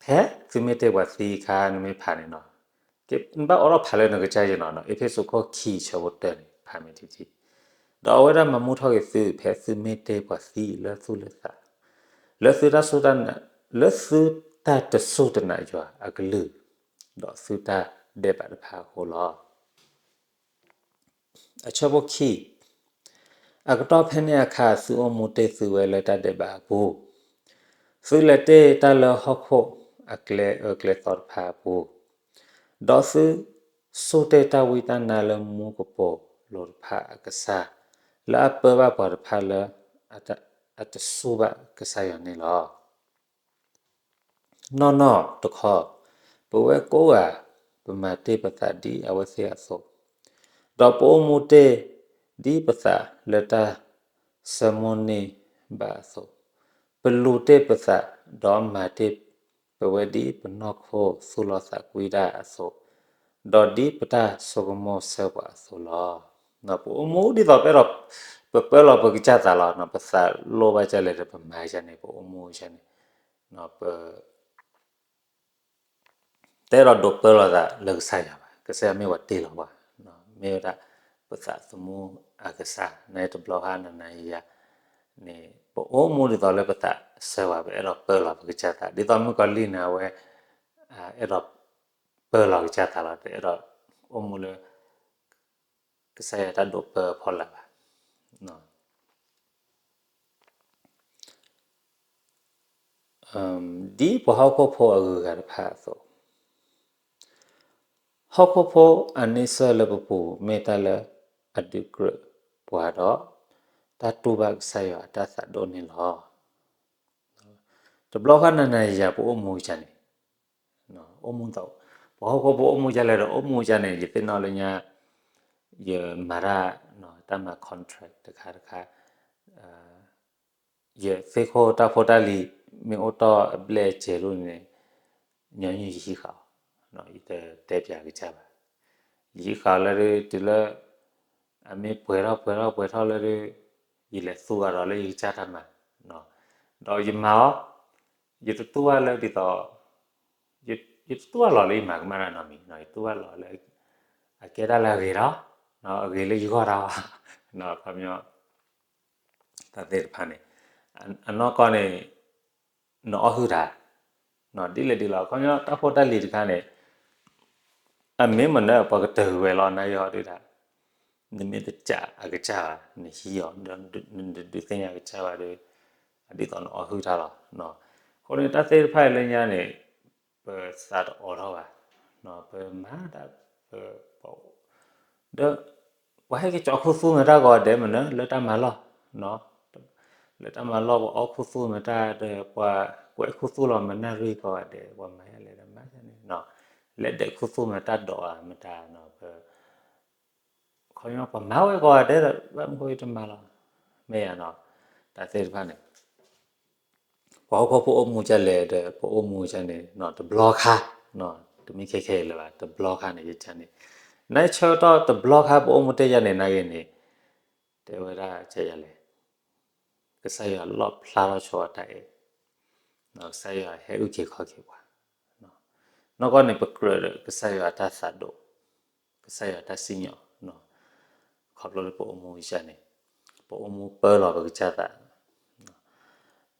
ဖဲသုမ့ၢ်တ့ၢ်ပှၤသံအခါ နမ့ၢ်ဖးန့ၣ်နီၤ, နဘၣ်အိးထီၣ်ဖးလၢနကစၢ်ယွၤနီၤ, အ့းဖ့းစူးခိၣ်ခံဆၢဖိတၢန့ၣ် ဖးမ့ၢ်ထံထံ, ဒီးအဝဲဒၣ်မၤမူထီၣ်က့ၤသု ဖဲသုမ့ၢ်တ့ၢ်ပှၤသံလၢသူၣ်လၢသး, လၢသုတၢ်စူၢ်တၢ်နာ်, လၢသုတၢ်တစူၢ်တနာ်ယွၤအကလုၢ်, ဒီးသုတၢ်ဒဲးဘးတဖၣ်အဃိလီၤ. အဆၢဖိခံ, အကတီၢ်ဖဲန့ၣ်အခါ သုအိၣ်မူတ့ၢ်သုဝဲလၢတၢ်ဒဲးဘးအပူၤ, သုလဲၤတ့ၢ်တၢ်လၢဟီၣ်ခိၣ်အကျဲအၢကျဲသီတဖၣ်အပူၤ, ဒီးသုစူၢ်တ့ၢ်တၢ်ဝံတၢ်နါလၢမူကပိာ်လိၤတဖၣ်အကစၢ်, လၢအပၢဘၣ်ပှၤတဖၣ်လၢအတစူၢ်ဘၣ်ကစၢ်ယွၤန့ၣ်လီၤ. နီၢ်နီၢ်တခီ, ပဝဲကိးဂၤ ပမၤတ့ၢ်ပသးဒ်အဝဲသ့ၣ်အသိး, ဒီးပအိၣ်မူတ့ၢ်ဒ်ပသးလၢတၢ်ဆၢမိၣ်န့ၢ်ဘၣ်အသိး, ပလူၤတ့ၢ်ပသး, ဒီးမၤတ့ၢ်ပဝဲဒ်ပနီၢ်ခိသူၣ်လီၤသးကွံတၢ်အသိး, ဒီးဒ်ပတၢ်ဆိကမိၣ်ဆၢပှၤအသိးလီၤ. ပအိၣ်မူဒ်သိးပအဲၣ်ဒိး ပပၢလီၤပကစၢ်သးလီၤ. ပသးလိၣ်ဘၣ်ကလဲၣ်ဒီးပမၤကန့ၣ်, ပအိၣ်မူကန့ၣ်, ပ တအဲၣ်ဒိးဒိးပၢလီၤသးလၢကစၢ်ယွၤဘၣ်. ကစၢ်ယွၤမ့ၢ်ပှၤတ့လီၤပှၤ, မ့ၢ်ဝဲဒၣ်ပသးသမူအကစၢ်, နတဘျီဃီနၤနၤယၤယၤန့ၣ် ပအိၣ်မူဒ်သိးလၢပသးဆၢပှၤ, ပအဲၣ်ဒိးပၢလီၤပကစၢ်သး, ဒ်သိးမုၣ်ကီၤလံၢ်န့ၣ် အဝဲ အဲၣ်ဒိးပၢလီၤကစၢ်သးလီၤ, တအဲၣ်ဒိးအိၣ်မူလၢ ကစၢ်ယွၤတၢ်ဒိးပၢအဖီလာ်ဘၣ်. ဒ်ပှၤဟီၣ်ခိၣ်ဖိအဂုၤအဂၤတဖၣ်အသိး, ဟီၣ်ခိၣ်ဖိအန့ဆၢၣ်လၢပပူၤ မ့ၢ်တၢ်လၢအဒုးကြၢးပှၤဒီး တၢ်တူၢ်ဘၣ်ကစၢ်ယွၤအတၢ်သးဒိၣ်န့ၣ်လီၤ. တဘျီဃီနၤနၤယၤယၤ ပအိၣ်မူကစၢ်န့ၣ်, အိၣ်မူသိး ပှၤဟီၣ်ခိၣ်ဖိအိၣ်မူကလဲၣ်ဒီး အိၣ်မူကန့ၣ် ယသ့ၣ်နီၣ်လၢညါ ယမၤတၢ် တၢ်မၤ contract တခါတခါ, ယသ့ၣ်ခိၣ်တၢ်ဖိတၢ်လံၤ မ့ၢ်အိၣ်တ့ၢ်အဘျဲၣ်အစဲၤလိာ်န့ၣ် ညီနုၢ်ယဟံးဃာ်အီၤ, ယတတဲပၠးကစၢ်ဘၣ်. ယဟံးဃာ်အီၤလၢဒုး တုၤလၢ အမ့ၢ်ပှဲၤထီၣ်ပှဲၤထီၣ်ပှဲၤထီၣ်လၢဒုး ယလဲၤသူအီၤဒီးလၢယကစၢ်တၢ်မၤ, ဒီးယမၤအီၤ, ယတတူၢ်ဘၣ်လၢဒ်သိး ယတတူၢ်ဘၣ်လီၤလၢယမၤကမၣ်တၢ်နီတမံၤ, ယတူၢ်ဘၣ်လီၤလၢ အကဲတၢ်လၢအဂ့ၤဒီး အဂ့ၤလၢယဂီၢ်တၢ်အီၤ, ခီပညီ တၢ်သ့ၣ်တဖၣ်န့ၣ် အနီၢ်ကီၢ်န့ၣ် နအီၣ်ဟုၣ်တၢ် ဒ်လဲၣ်ဒ်လဲၣ် ခီပညီတၢ်ဖိတၢ်လံၤတခါန့ၣ် အမ့ၢ်မနုၤ ပှၤကတၢၢ်ဝဲလီၤနၤယီၤဒုးတၢ်, နမ့ၢ်တကးအကစၢ်ဘၣ် နဟံးအီၤ နတဒုးသ့ၣ်ညါကစၢ်ဘၣ်ဒီး ဒ်သိးနအီၣ်ဟုၣ်တၢ်လီၤ. အဃိန့ၣ် တၢ်သ့ၣ်တဖၣ်အံၤလၢညါန့ၣ် ပသးတအိးထီၣ်ဘၣ်, ပမၤတၢ် ဒီး ပှၤဟဲက့ၤကၠီခူသူၣ်မတၢ်ကိးဂၤဒဲးမနုၤ လၢတၢ်မၤလီၢ်, လၢတၢ်မၤလီၢ် ပှၤအီၣ်ခူသူၣ်မတၢ်ဒီး ပှၤကွဲးခူသူၣ်လီၤမနၢ်ရံၣ်ကိးဂၤဒဲး ပှၤမၤယါလဲၣ်ဒီးမၤန့ၣ်, လဲၤဒဲးခူသူၣ်မတၢ်ဒိးဧါမတၤနီၤ ပ ခီပညီပှၤမၤဝဲကိးဂၤဒဲးဒီး ဘၣ်မနုၤဃိတမၤလီၤ, မ့ၢ်ယါနီၤ, တၢ်သ့ၣ်တဖၣ်န့ၣ် ပှၤဟီၣ်ခိၣ်ဖိအိၣ်မူကလဲၣ်ဒီး ပအိၣ်မူကန့ၣ် တဘျီခါ, တမ့ၢ်ခဲခဲအံၤလၢၤဘၣ် တဘျီခါန့ၣ်ယကန့ၣ်, နဆၢကတီၢ်တဘျီခါပအိၣ်မူတ့ၢ်ယၤန့ၣ် နာ်ဂ့ၤန့ၣ် တဲဝဲဒၣ်ကယၤလဲၣ်, ကစၢ်ယွၤလီၣ်ဖျါထီၣ်ဆိအတၢ်အဲၣ်, ကစၢ်ယွၤဟဲအုၣ်က့ၤခီၣ်က့ၤပှၤ, နီၢ်ကီၢ်န့ၣ် ပကြၢးဒီးကစၢ်ယွၤအတၢ်သးဒိၣ်, ကစၢ်ယွၤအတၢ်စံၣ်ညီၣ်, ခီဖျိလၢပအိၣ်မူကန့ၣ်, ပ ပအိၣ်မူပၢလီၤပကစၢ်သး.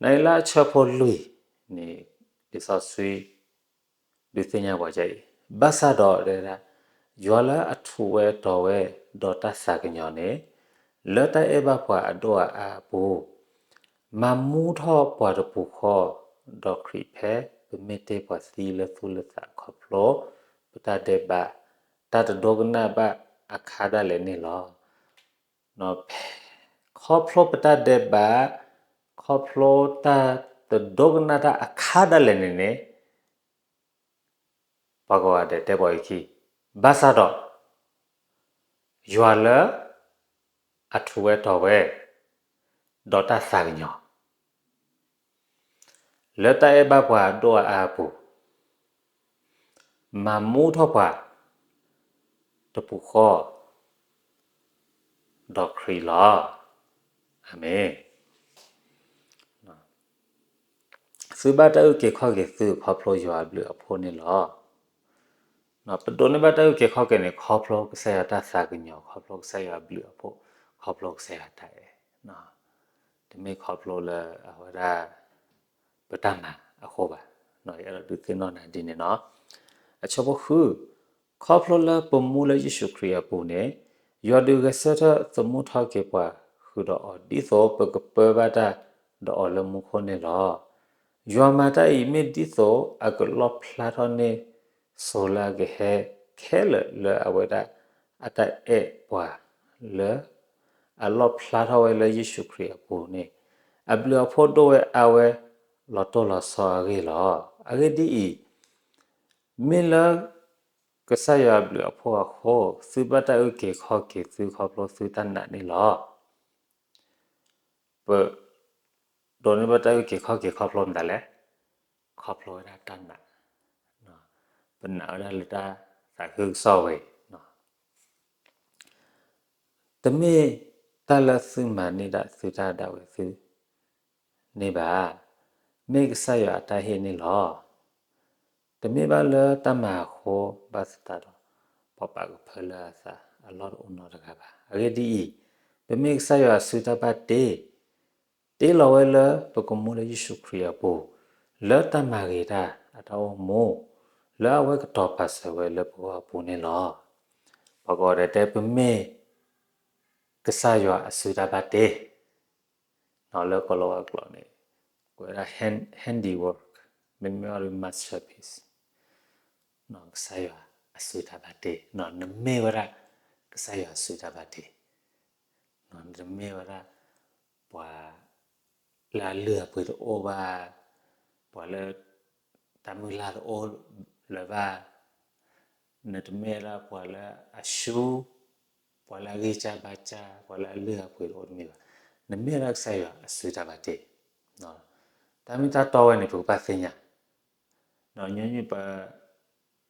နလၢအဆၢဖိလွံၢ်န့ၣ် လံာ်စီဆှံ ဒုးသ့ၣ်ညါပှၤဒ်အံၤ, ဘၣ်ဆၣ်ဒီးတဲဒၣ်, ယွၤလၢအထူးဝဲတီၤဝဲဒီးတၢ်သးကညီၤန့ၣ်, လၢတၢ်အဲၣ်ဘၣ်ပှၤအဒိၣ်အအါအပူၤ, မၤမူထီၣ်ပှၤတပူၤဃီ, ဒီးခရံာ်ဖဲပမ့ၢ်တ့ၢ်ပှၤသံလၢသူၣ်လၢသးခီဖျိ ပတၢ်ဒဲးဘး, တၢ်တဒိကနၣ်ဘၣ်အခါဒၣ်လဲာ်န့ၣ်လီၤ. ခီဖျိပတၢ်ဒဲးဘး, ခီဖျိတၢ်တဒိကနၣ်တၢ်အခါဒၣ်လဲာ်န့ၣ်န့ၣ်, ပှၤကိးဂၤဒဲးတဲပှၤအခံ, ဘၣ်ဆၣ်ဒီး ယွၤလၢအထူးဝဲတီၤဝဲ ဒီးတၢ်သးကညီၤ လၢတၢ်အဲၣ်ဘၣ်ပှၤအဒိၣ်အအါအပူၤ, မၤမူထီၣ်ပှၤတပူၤဃီ ဒီးခရံာ်လီၤ. အၤမ့ၣ်. သုဘၣ်တၢ်အုၣ်က့ၤခီၣ်က့ၤသုခီဖျိယွၤအဘျုးအဖှိၣ်န့ၣ်လီၤ. ပဒိးန့ၢ်ဘၣ်တၢ်အုၣ်က့ၤခီၣ်က့ၤန့ၣ် ခီဖျိကစၢ်ယွၤတၢ်သးကညီၤ, ခီဖျိကစၢ်ယွၤအဘျုးအဖှိၣ်, ခီဖျိကစၢ်ယွၤတၢ်အဲၣ်, တမ့ၢ်ခီဖျိလၢအဝဲဒၣ် ပတၢ်မၤအဃိဘၣ်. ယအဲၣ်ဒိးဒုးသ့ၣ်နီၣ်နၤဒ်န့ၣ်လီၤ. အဆၢဖိဃု, ခီဖျိလၢပမူလၢယ့ၣ်ၡူးခရံာ်အပူၤန့ၣ်, ယွၤဒုးဂဲၤဆၢထၢၣ်သမူထီၣ်က့ၤပှၤဃုာ်ဒီးအီၤ ဒ်သိးပကပၢဘၣ်တၢ်ဒီးအီၤလၢမူခိၣ်န့ၣ်လီၤ. ယွၤမၤတၢ်အံၤမ့ၢ်ဒ်သိးအကလီၣ်ဖျါထီၣ်န့ၢ် စိၤလၢအကဟဲခဲလၢာ်လၢအဝဲဒၣ်အတၢ်အဲၣ်ပှၤလၢ အလီၣ်ဖျါထီၣ်ဝဲလၢယ့ၣ်ၡူးခရံာ်အပူၤန့ၣ်, အဘျုးအဖှိၣ်ဒိၣ်ဝဲအါဝဲ လီၤတိၢ်လီၤဆီအဂ့ၢ်လီၤ. အဂ့ၢ်ဒ်အံၤ, မ့ၢ်လၢကစၢ်ယွၤအဘျုးအဖှိၣ်အဃိ, သုဘၣ်တၢ်အုၣ်က့ၤခီၣ်က့ၤသုခီဖျိသုတၢ်နာ်န့ၣ်လီၤ. ပဒိးန့ၢ်ဘၣ်တၢ်အုၣ်က့ၤခီၣ်က့ၤခီဖျိမတၤလဲၣ်, ခီဖျိဝဲဒၣ်တၢ်နာ်, ပနာ်ဝဲဒၣ်လၢတၢ်သးခုကစီၣ်ဝဲအံၤ, တမ့ၢ်တၢ်လၢသုမၤန့ၢ်ဒၣ်သုတၢ်ဒၣ်ဝဲသုန့ၣ်ဘၣ်, မ့ၢ်ကစၢ်ယွၤအတၢ်ဟ့ၣ်န့ၣ်လီၤ. တမ့ၢ်ဘၣ်လၢတၢ်မၤအဃိဘၣ်သတးဒီး, ပှၤပာ်ကဖၢလၢအသးအလီၢ်တအိၣ်နီတဂၤဘၣ်. အဂ့ၢ်ဒ်အံၤ, ပမ့ၢ်ကစၢ်ယွၤအစုတၢ်ဘၣ်တ့ တ့လီၤဝဲလၢပကမူလၢယ့ၣ်ၡူးခရံာ်အပူၤ, လၢတၢ်မၤဂ့ၤတၢ်အတၢ်အိၣ်မူ, လၢအဝဲကတီၤပာ်စၢၤဝဲလၢပဂီၢ်အပူၤန့ၣ်လီၤ. ပှၤကိးဂၤဒဲးတဲပမ့ၢ်ကစၢ်ယွၤအစုတၢ်ဘၣ်တ့, လၢကီၤလၤဝါကျိာ်န့ၣ်, ကွဲးဝဲဒၣ် handiwork, မ့တမ့ၢ်ဘၣ်ဒီး masterpiece, ကစၢ်ယွၤအစုတၢ်ဘၣ်တ့, နမ့ၢ်ဝဲဒၣ်ကစၢ်ယွၤအစုတၢ်ဘၣ်တ့, နတမ့ၢ်ဝဲဒၣ် ပှၤလၢအလုၢ်အပှ့ၤတအိၣ်ဘၣ်, ပှၤလၢတၢ်မုၢ်လၢ်တအိၣ်လၢၤဘၣ်, နတမ့ၢ်ဝဲဒၣ်ပှၤလၢအဆူ, ပှၤလၢအဂံၢ်စၢ်ဘါစၢ်, ပှၤလၢအလုၢ်အပှ့ၤတအိၣ်တမ့ၢ်ဘၣ်, နမ့ၢ်ဝဲဒၣ်ကစၢ်ယွၤအစုတၢ်ဘၣ်တ့. တၢ်မ့ၢ်တၢ်တီဝဲန့ၣ် ပကဘၣ်သ့ၣ်ညါ, ဒီးညီနုၢ်ပ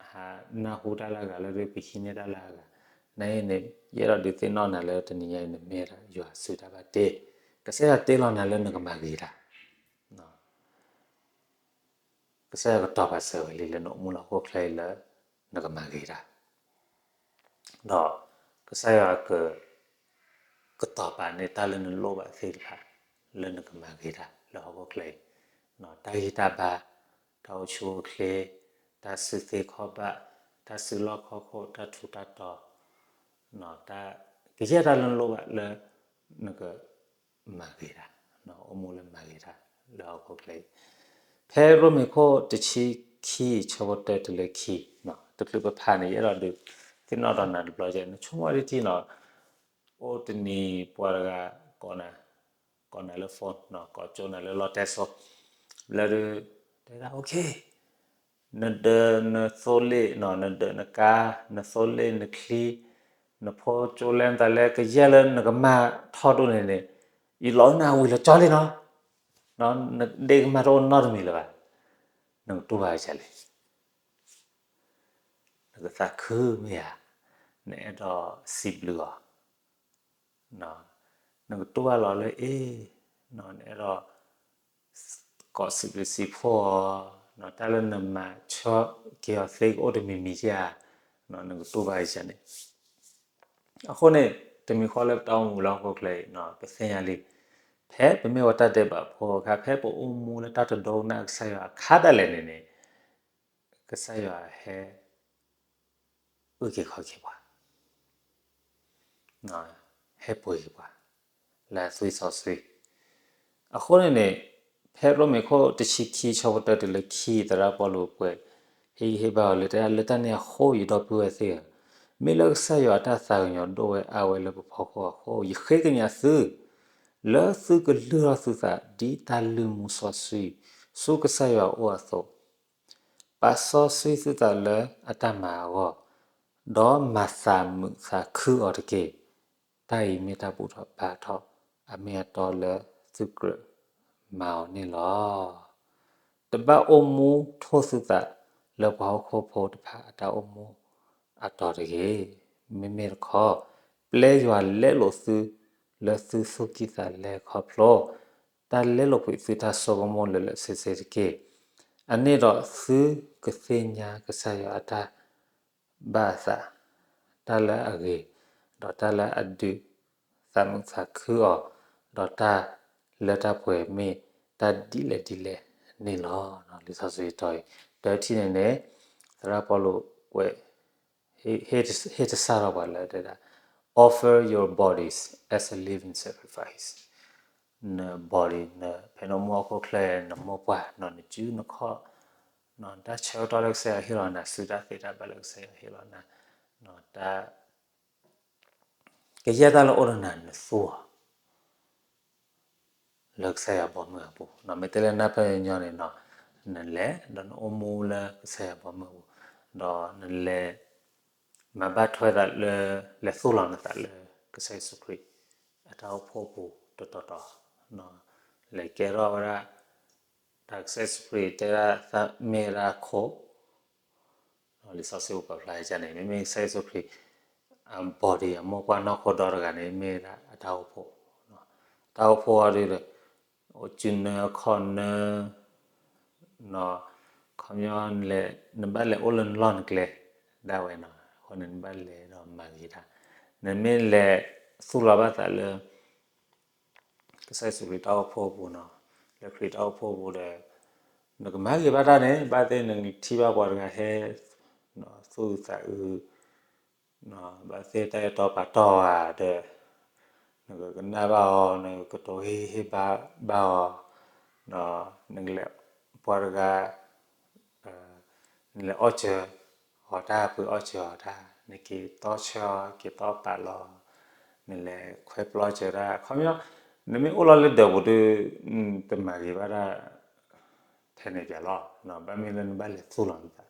ဟးနၢ်ဟူတၢ်လၢအဂၤလၢ ပဟံးန့ၢ်တၢ်လၢအဂၤ, နအံၤန့ၣ် ယအဲၣ်ဒိးဒုးသ့ၣ်နီၣ်နၤလၢတနံၤညါအံၤ နမ့ၢ်ယွၤအစုတၢ်ဘၣ်တ့, ကစၢ်ယွၤတ့လီၤနၤလၢနကမၤဂ့ၤတၢ်, ကစၢ်ယွၤကတီၤပာ်စၢၤဝဲလံလၢနအိၣ်မူလၢဟီၣ်ခိၣ်ချၢအံၤလၢ နကမၤဂ့ၤတၢ်, ဒီးကစၢ်ယွၤက ကတီၤပာ်န့ၢ်တၢ်လၢနလိၣ်ဘၣ်သ့ၣ်တဖၣ် လၢနကမၤဂ့ၤတၢ်လၢဟီၣ်ခိၣ်ချၢအံၤ, တၢ်ဂံၢ်တၢ်ဘါ, တၢ်အိၣ်ဆူၣ်အိၣ်ချ့, တၢ်စုသ့ခီၣ်ဘၣ်, တၢ်စုလီၢ်ခီၣ်ခိၣ်, တၢ်ထူးတၢ်တီၤ, တၢ်ကယဲၢ်တၢ်လၢနလိၣ်ဘၣ်လၢ နကမၤဂ့ၤတၢ်, အိၣ်မူလၢမၤဂ့ၤတၢ်လၢဟီၣ်ခိၣ်ချၢအံၤ, ဖဲရိမ့ၤခိၣ်တဆံခံ ဆၢဖိတၢတုၤလၢခံ, တချုးပဖးန့ၣ် ယအဲၣ်ဒိးဒုးသ့ၣ်နီၣ်ဒီးနၤတဘျီကဲ နဆိကမိၣ်ဒ်ထံနီၤ, အိၣ်တနံၤပှၤတဂၤ ကိးနၤလၢ phone, ကိးကၠိနၤလၢလီတဲစိ, လၢဒုး တဲဒၣ် okay, နဒၢးနသိလ့ၣ်, နဒၢးနကါ, နသိလ့ၣ်နချံ, နဖိကၠိလဲမတၤလဲ ကယဲၢ်လၢနကမၢ်ထီၣ်ဒိၣ်န့ၣ်န့ၣ်, ယလီၤနၤဝံၤလီၤကၠီလံနီၤ, နဒ့ကမၢ်တအိၣ်နီတမံၤလၢၤဘၣ်, နကတူၢ်ဘၣ်ဝဲဒ်လဲၣ်. နကသးခုမ့ၢ်ဧါ, နအဲၣ်ဒိးစံးဘျုးအီၤ, နကတူၢ်ဘၣ်လီၤလၢအ့ၣ်, နအဲၣ်ဒိး ကိးစံးဘျုးစံးဖှိၣ်အီၤ, တၢ်လၢနမၤဆၢက့ၤအီၤသ့ကအိၣ်တမံၤမံၤဧါ, နကတူၢ်ဘၣ်ဝဲဒ်န့ၣ်. အဃိန့ၣ် တမံၤဃီလၢပတၢ်အိၣ်မူလၢဟီၣ်ခိၣ်ချၢအံၤ ပသ့ၣ်ညါလံ, ဖဲပမ့ၢ်ဝဲတၢ်ဒဲးဘးဖိအခါ ဖဲပအိၣ်မူလၢတၢ်တဒိကနၣ်ကစၢ်ယွၤအခါဒၣ်လဲာ်န့ၣ်န့ၣ် ကစၢ်ယွၤဟဲ အုၣ်က့ၤခီၣ်က့ၤပှၤ, ဟဲပှ့ၤက့ၤပှၤ လၢသွံၣ်စီဆှံ. အဃိန့ၣ်န့ၣ် ဖဲရိမ့ၤခိၣ်တဆံခံ ဆၢဖိတၢတုၤလၢခံ သရၣ်ပီလူးကွဲး ဟ့ၣ်ဂံၢ်ဟ့ၣ်ဘါအီၤလၢတဲဒၣ် လၢတၢ်န့ၣ်အဃိ ယဒီပုၢ်ဝဲၢ်သ့ၣ်ဧၢ, မ့ၢ်လၢကစၢ်ယွၤအတၢ်သးကညီၤဒိၣ်ဝဲအါဝဲလၢပဖီခိၣ်အဃိ ယဃ့ကညးသု လၢသုကလုၢ်ထီၣ်သုသး ဒ်တၢ်လုၢ်မူစီဆှံ ဆူကစၢ်ယွၤအအိၣ်အသိး, ပာ်စီဆှံသုသးလၢအတၢ်မၤအဂီၢ်, ဒီးမၤသးမုာ်သးခုအီၤတက့ၢ်. တၢ်အံၤမ့ၢ်တၢ်ဘူၣ်ထီၣ်ဘါထီၣ် အမ့ၢ်အတီလၢသုကြၢးမၤအီၤန့ၣ်လီၤ. တဘၣ်အိၣ်မူထိၣ်သုသးလၢပှၤဟီၣ်ခိၣ်ဖိတဖၣ်အတၢ်အိၣ်မူအတီၤတဂ့ၤ. မ့မ့ၢ်တခီ ပျဲယွၤလဲလိာ်သုလၢသုသူၣ်ကံၢ်သးလဲခီဖျိ တၢ်လဲလိာ်ကွံာ်သုတၢ်ဆိကမိၣ်လၢာ်လၢာ်ဆ့ဆ့တက့ၢ်. အန့ၣ်ဒီးသုကသ့ၣ်ညါကစၢ်ယွၤအတၢ်ဘၣ်အသး, တၢ်လၢအဂ့ၤ, ဒီးတၢ်လၢအဒုးသးမုာ်သးခုအီၤ, ဒီးတၢ်လၢတၢ်ပှဲၤမ့ၢ်တၢ်ဒ်လဲၣ်ဒ်လဲၣ်န့ၣ်လီၤ. လံာ်စီဆှံတီၤအံၤ တထံၣ်န့ၣ်န့ၣ် သရၣ်ပီလူးကွဲး ဟ့ၣ်တဆၣ်ထီၣ်ပှၤလၢတဲဒၣ် offer your bodies as a living sacrifice. န body န ဖဲနအိၣ်မူဟီၣ်ခိၣ်ချၢ နမိၢ်ပှၢ် နစုနခီၣ် တၢ်ဆၢကတီၢ်လၢကစၢ်ယွၤဟ့ၣ်လီၤနၤ စုတၢ်သ့တၢ်ဘၣ်လၢကစၢ်ယွၤဟ့ၣ်လီၤနၤ တၢ် ကယဲၢ်တၢ်လၢအိၣ်ဒီးနၤ နသူအီၤ လၢကစၢ်ယွၤဘီမုၢ်အပူၤ, မ့ၢ်တဲလၢနၢ်ပၢၢ်ညီန့ၣ် နလဲၤ ဒီးနအိၣ်မူလၢကစၢ်ယွၤဘီမုၢ်အပူၤ, ဒီးနလဲၤ မၤဘၣ်ထွဲသးလၢ လဲၤသူၣ်လီၤနသးလၢကစၢ်ယ့ၣ်ၡူးခရံာ်အတၢ်အိၣ်ဖှိၣ်အပူၤတတီၤတီၤ, လဲၤကဲထီၣ်ဝဲဒၣ် တၢ်ကစၢ်ယ့ၣ်ၡူးခရံာ်တဲဒၣ်သးမ့ၢ်ဝဲဒၣ်ခိၣ် လံာ်စီဆှံပာ်ဖျါယကန့ၣ် မ့မ့ၢ်ကစၢ်ယ့ၣ်ၡူးခရံာ် အ body အမိၢ်ပှၢ်နီၢ်ခိဒီတဂၤန့ၣ် မ့ၢ်ဒၣ်အတၢ်အိၣ်ဖှိၣ်, တၢ်အိၣ်ဖှိၣ်အီၤဒ်ဒီး အိၣ်စုနၢခီၣ်နၢ ခီပညီ နဘၣ်လဲၤအိၣ်လၢနလီၢ်နကျဲ ဒၣ်ဝဲနီၤ အဃိန့ၣ် နဘၣ်လဲၤဒီးမၤဂ့ၤတၢ်, နမ့ၢ်လဲၤသူၣ်လီၤဘၣ်သးလၢ ကစၢ်ယ့ၣ်ၡူးခရံာ်တၢ်အိၣ်ဖှိၣ်အပူၤနီၤ, လၢခရံာ်တၢ်အိၣ်ဖှိၣ်အပူၤဒီး နကမၤဂ့ၤဘၣ်တၢ်န့ၣ် ဘၣ်သ့ၣ်နကထံၣ်ဘၣ်ပှၤတဂၤဟဲ သူၣ်အုးသးအုး, ဘၣ်သ့ၣ်တၢ်အဲၣ်တီပာ်တီၢ်ဧါဒီး နကကနၣ်ဘၣ်အီၤ နကတိၤဟ့ၣ်ဂံၢ်ဟ့ၣ်ဘါဘၣ်အီၤ, နကလဲၤပှၤတဂၤ နလဲၤအီၣ်စၢၤအီၤတၢ် ပှ့ၤအီၣ်စၢၤအီၤတၢ် နက့ၤတီဆၢအီၤ က့ၤတီပာ်လီၤ, နလဲၤခွဲပျီစၢၤတၢ် ခီပညီ နမ့ၢ်အိၣ်လီၤလၢဒၢးပူၤဒီး တမၤဂ့ၤဘၣ်တၢ် ဖဲန့ၣ်ပၠးလီၤ, ဘၣ်မ့ၢ်လၢနဘၣ်လဲၤသူၣ်လီၤ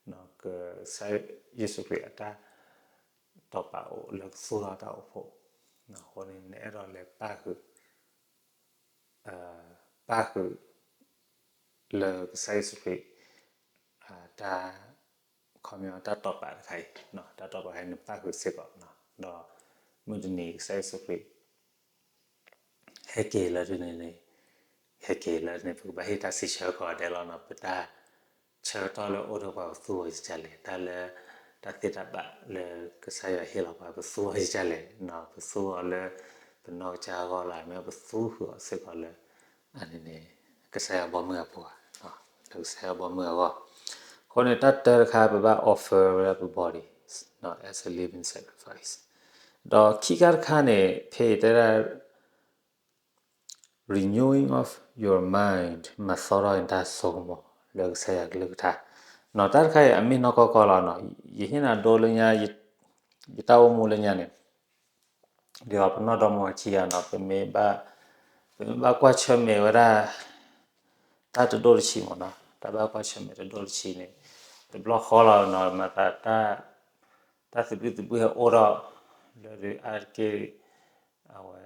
နသး ကစၢ်ယ့ၣ်ၡူးခရံာ်အတၢ်တိာ်ပာ်အိၣ်လၢကသူၣ်ထီၣ်တၢ်အိၣ်ဖှိၣ်, အဃိန့ၣ် နအဲၣ်ဒိးလဲၤပၣ်ဃုာ် ပၣ်ဃုာ် လၢကစၢ်ယ့ၣ်ၡူးခရံာ် တၢ် ခီပညီတၢ်တိာ်ပာ်တခါအံၤ, တၢ်တိာ်ပာ်တခါအံၤ နပၣ်ဃုာ်စ့ၢ်ကီး, ဒီးမုၢ်တနံၤကစၢ်ယ့ၣ်ၡူးခရံာ် ဟဲက့ၤလၢတနံၤန့ၣ်, ဟဲက့ၤလၢတနံၤ ပကဘၣ်ဟ့ၣ်တၢ်စံးဆၢကိးဂၤဒဲးလီၤနီၤ, ပတၢ်ဆၢကတီၢ်လၢအိၣ်ဒီးပှၤ ပသူအီၤယကလဲၣ်, တၢ်လၢ တၢ်သ့တၢ်ဘၣ်လၢကစၢ်ယွၤဟ့ၣ်လီၤပှၤ ပသူအီၤယကလဲၣ်, ပသူအီၤလၢ ပနီၢ်ကစၢ်အဂီၢ်လီၤ, မ့ၢ်ပသူဃုာ်အီၤစ့ၢ်ကီးလၢ အန့ၣ်န့ၣ် ကစၢ်ယွၤဘီမုၢ်အပူၤဧါ, လၢကစၢ်ယွၤဘီမုၢ်အဂီၢ်, အဃိန့ၣ် တၢ်တၢတခါ ပဘၣ် offer ဝဲဒၣ်ပ body as a living sacrifice, ဒီးခံခါတခါန့ၣ် ဖဲအံၤတဲဒၣ် renewing of your mind မၤသီထီၣ်နတၢ်ဆိကမိၣ်လၢကစၢ်ယွၤကလုၢ်ကထါ, နီၤ တၢ်တခါအံၤ အမ့ၢ်နီၢ်ကီၢ်ကီၢ်လီၤနီၤ, ယဟ့ၣ်နၤဒိလၢညါ, ယတၢ်အိၣ်မူလၢညါန့ၣ် ဒ်သိးပနီၢ်ဒီမါဝၤခံဂၤနီၤ, ပမ့ၢ်ဘၣ်, ပမ့ၢ်ဘၣ်ကွၢ်ဆၢၣ်မဲာ်ဝဲဒၣ် တၢ်တဒိၣ်တဆံးမ့ၢ်နီၤ, တၢ်ဘၣ်ကွၢ်ဆၢၣ်မဲာ်တဒိၣ်တဆံးန့ၣ် တဘျီဃီလီၤနီၤ, မၤသး တၢ်သဘံၣ်သဘုၣ်ဟဲအိၣ်ထီၣ် လၢဒုးအါတက့ၢ် အဝဲ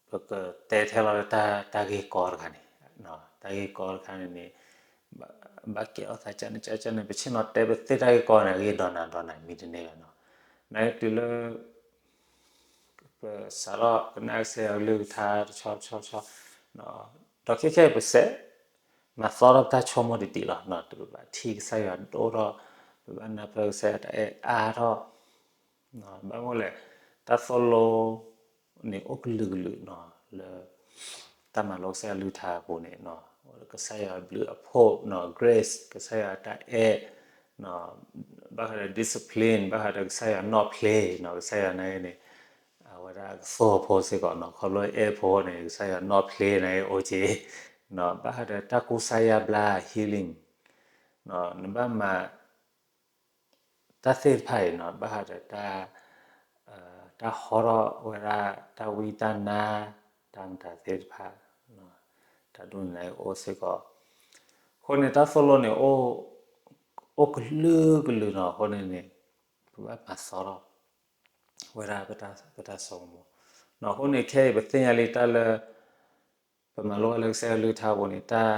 ပကတဲထဲလီၤလၢတၢ်ဂ့ၢ်ကီတခါန့ၣ်, တၢ်ဂ့ၢ်ကီတခါန့ၣ်န့ၣ် ဘၣ်ကဲထီၣ်သးကန့ၣ်ကန့ၣ် ပဆ့ၣ်နီၤတဲပသ့ၣ်တၢ်ဂ့ၢ်ကီန့ၣ် အဂ့ၢ်ဒီးနၤဒီးနၤမံတန့ၢ်ဘၣ်နီၤ, နာ်က့တုၤလၢ ပစးထီၣ်ကနၣ်ကစၢ်ယွၤကလုၢ်ကထါတဆီတဆီတဆီ, ဒီးခဲခဲအံၤပစဲး မၤသီထီၣ်ပတၢ်ဆိကမိၣ်ဒံးဒံးလီၤ, ပဘၣ်ထံၣ်ကစၢ်ယွၤဒိၣ်ထီၣ်, ပဘၣ်နၢ်ပၢၢ်ကစၢ်ယွၤတၢ်အဲၣ်အါထီၣ်, ဘၣ်မနုၤလဲၣ်, တၢ်သိၣ်လိန့ၣ်အိၣ်ကလုာ်ကလုာ်နီၤ လၢ တၢ်မၤလိကစၢ်ယွၤကလုၢ်ကထါအပူၤန့ၣ်, ကစၢ်ယွၤဘျုးအဖှိၣ်နီၤ grace ကစၢ်ယွၤတၢ်အဲၣ်, ဘၣ်ဃးဒီး discipline ဘၣ်ဃးဒီးကစၢ်ယွၤနီၣ်ဖျ့နီၤ ကစၢ်ယွၤန့ၣ်န့ၣ် အဝဲဒၣ်ကသိၣ်ဖိစ့ၢ်ကီးနီၤ ခီဖျိအဲၣ်ဖိန့ၣ် ကစၢ်ယွၤနီၣ်ဖျ့န့ၣ်အိၣ်က့ၤ, ဘၣ်ဃးဒီးတၢ်ကူစါယါဘျါ healing နဘၣ်မၤ တၢ်သ့ၣ်တဖၣ်အံၤနီၤ ဘၣ်ဃးဒီးတၢ် တၢ်ဟီထီၣ်ဝဲဒၣ် တၢ်ဝံတၢ်နါ တၢ်မတၤသ့ၣ်တဖၣ် တၢ်ဒိၣ်န့ၣ်အိၣ်စ့ၢ်ကီး, အဃိန့ၣ် တၢ်သိၣ်လိန့ၣ် အိၣ်ကလုာ်ကလုာ်နီၤ အဃိန့ၣ်န့ၣ် ပဘၣ်မၤသီထီၣ် ဝဲဒၣ်ပတၢ်ဆိကမိၣ်, အဃိန့ၣ် ခဲအံၤ ပသ့ၣ်ညါလံတၢ်လၢ ပမၤလိဝဲလၢကစၢ်ယွၤကလုၢ်ကထါအပူၤန့ၣ် တၢ်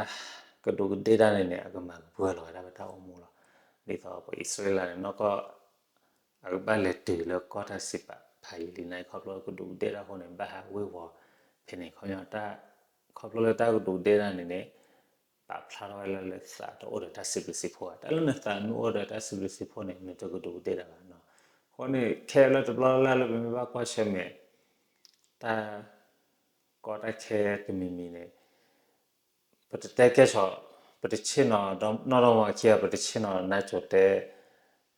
ကဒူးကဒ့ၣ်တၢ်န့ၣ်န့ၣ် အကမၤကပၢၤလီၤဝဲဒၣ်ပတၢ်အိၣ်မူလီၤ. ဒ်သိးပှၤအံၣ်စရ့လးန့ၣ် နီၢ်ကီၢ် အကဘၣ်လဲၤတုၤလၢကီၢ်တၢ်စံးပာ်ဖးယံာ်လံန့ၣ် ခီဖျိကဒူးကဒ့ၣ်တၢ်အဃိန့ၣ် ဘၣ်ဟးဝ့ၤဝီၤဖဲန့ၣ် ခီပညီ ခီဖျိလၢတၢ်ကဒူးကဒ့ၣ်တၢ်န့ၣ်န့ၣ် ပာ်ဖျါထီၣ်ဝဲလၢသးတအိၣ်ဒီးတၢ်စံးဘျုးစံးဖှိၣ်ဘၣ်. တၢ်လၢနသးနအိၣ်ဒီးတၢ်စံးဘျုးစံးဖှိၣ်န့ၣ် နတကဒူးကဒ့ၣ်တၢ်ဘၣ်. အဃိန့ၣ် ခဲလၢာ်တဘျီလၢ်လၢပမ့ၢ်ဘၣ်ကွၢ်ဆၢၣ်မဲာ် တၢ် ကီတၢ်ခဲတမံၤမံၤန့ၣ် ပတတဲကဲၣ်ဆိး, ပတဆ့ၣ်နီၤ နီၢ်ဒီမါခံဂၤ ပတဆ့ၣ်နီၤနါစိၤတဲ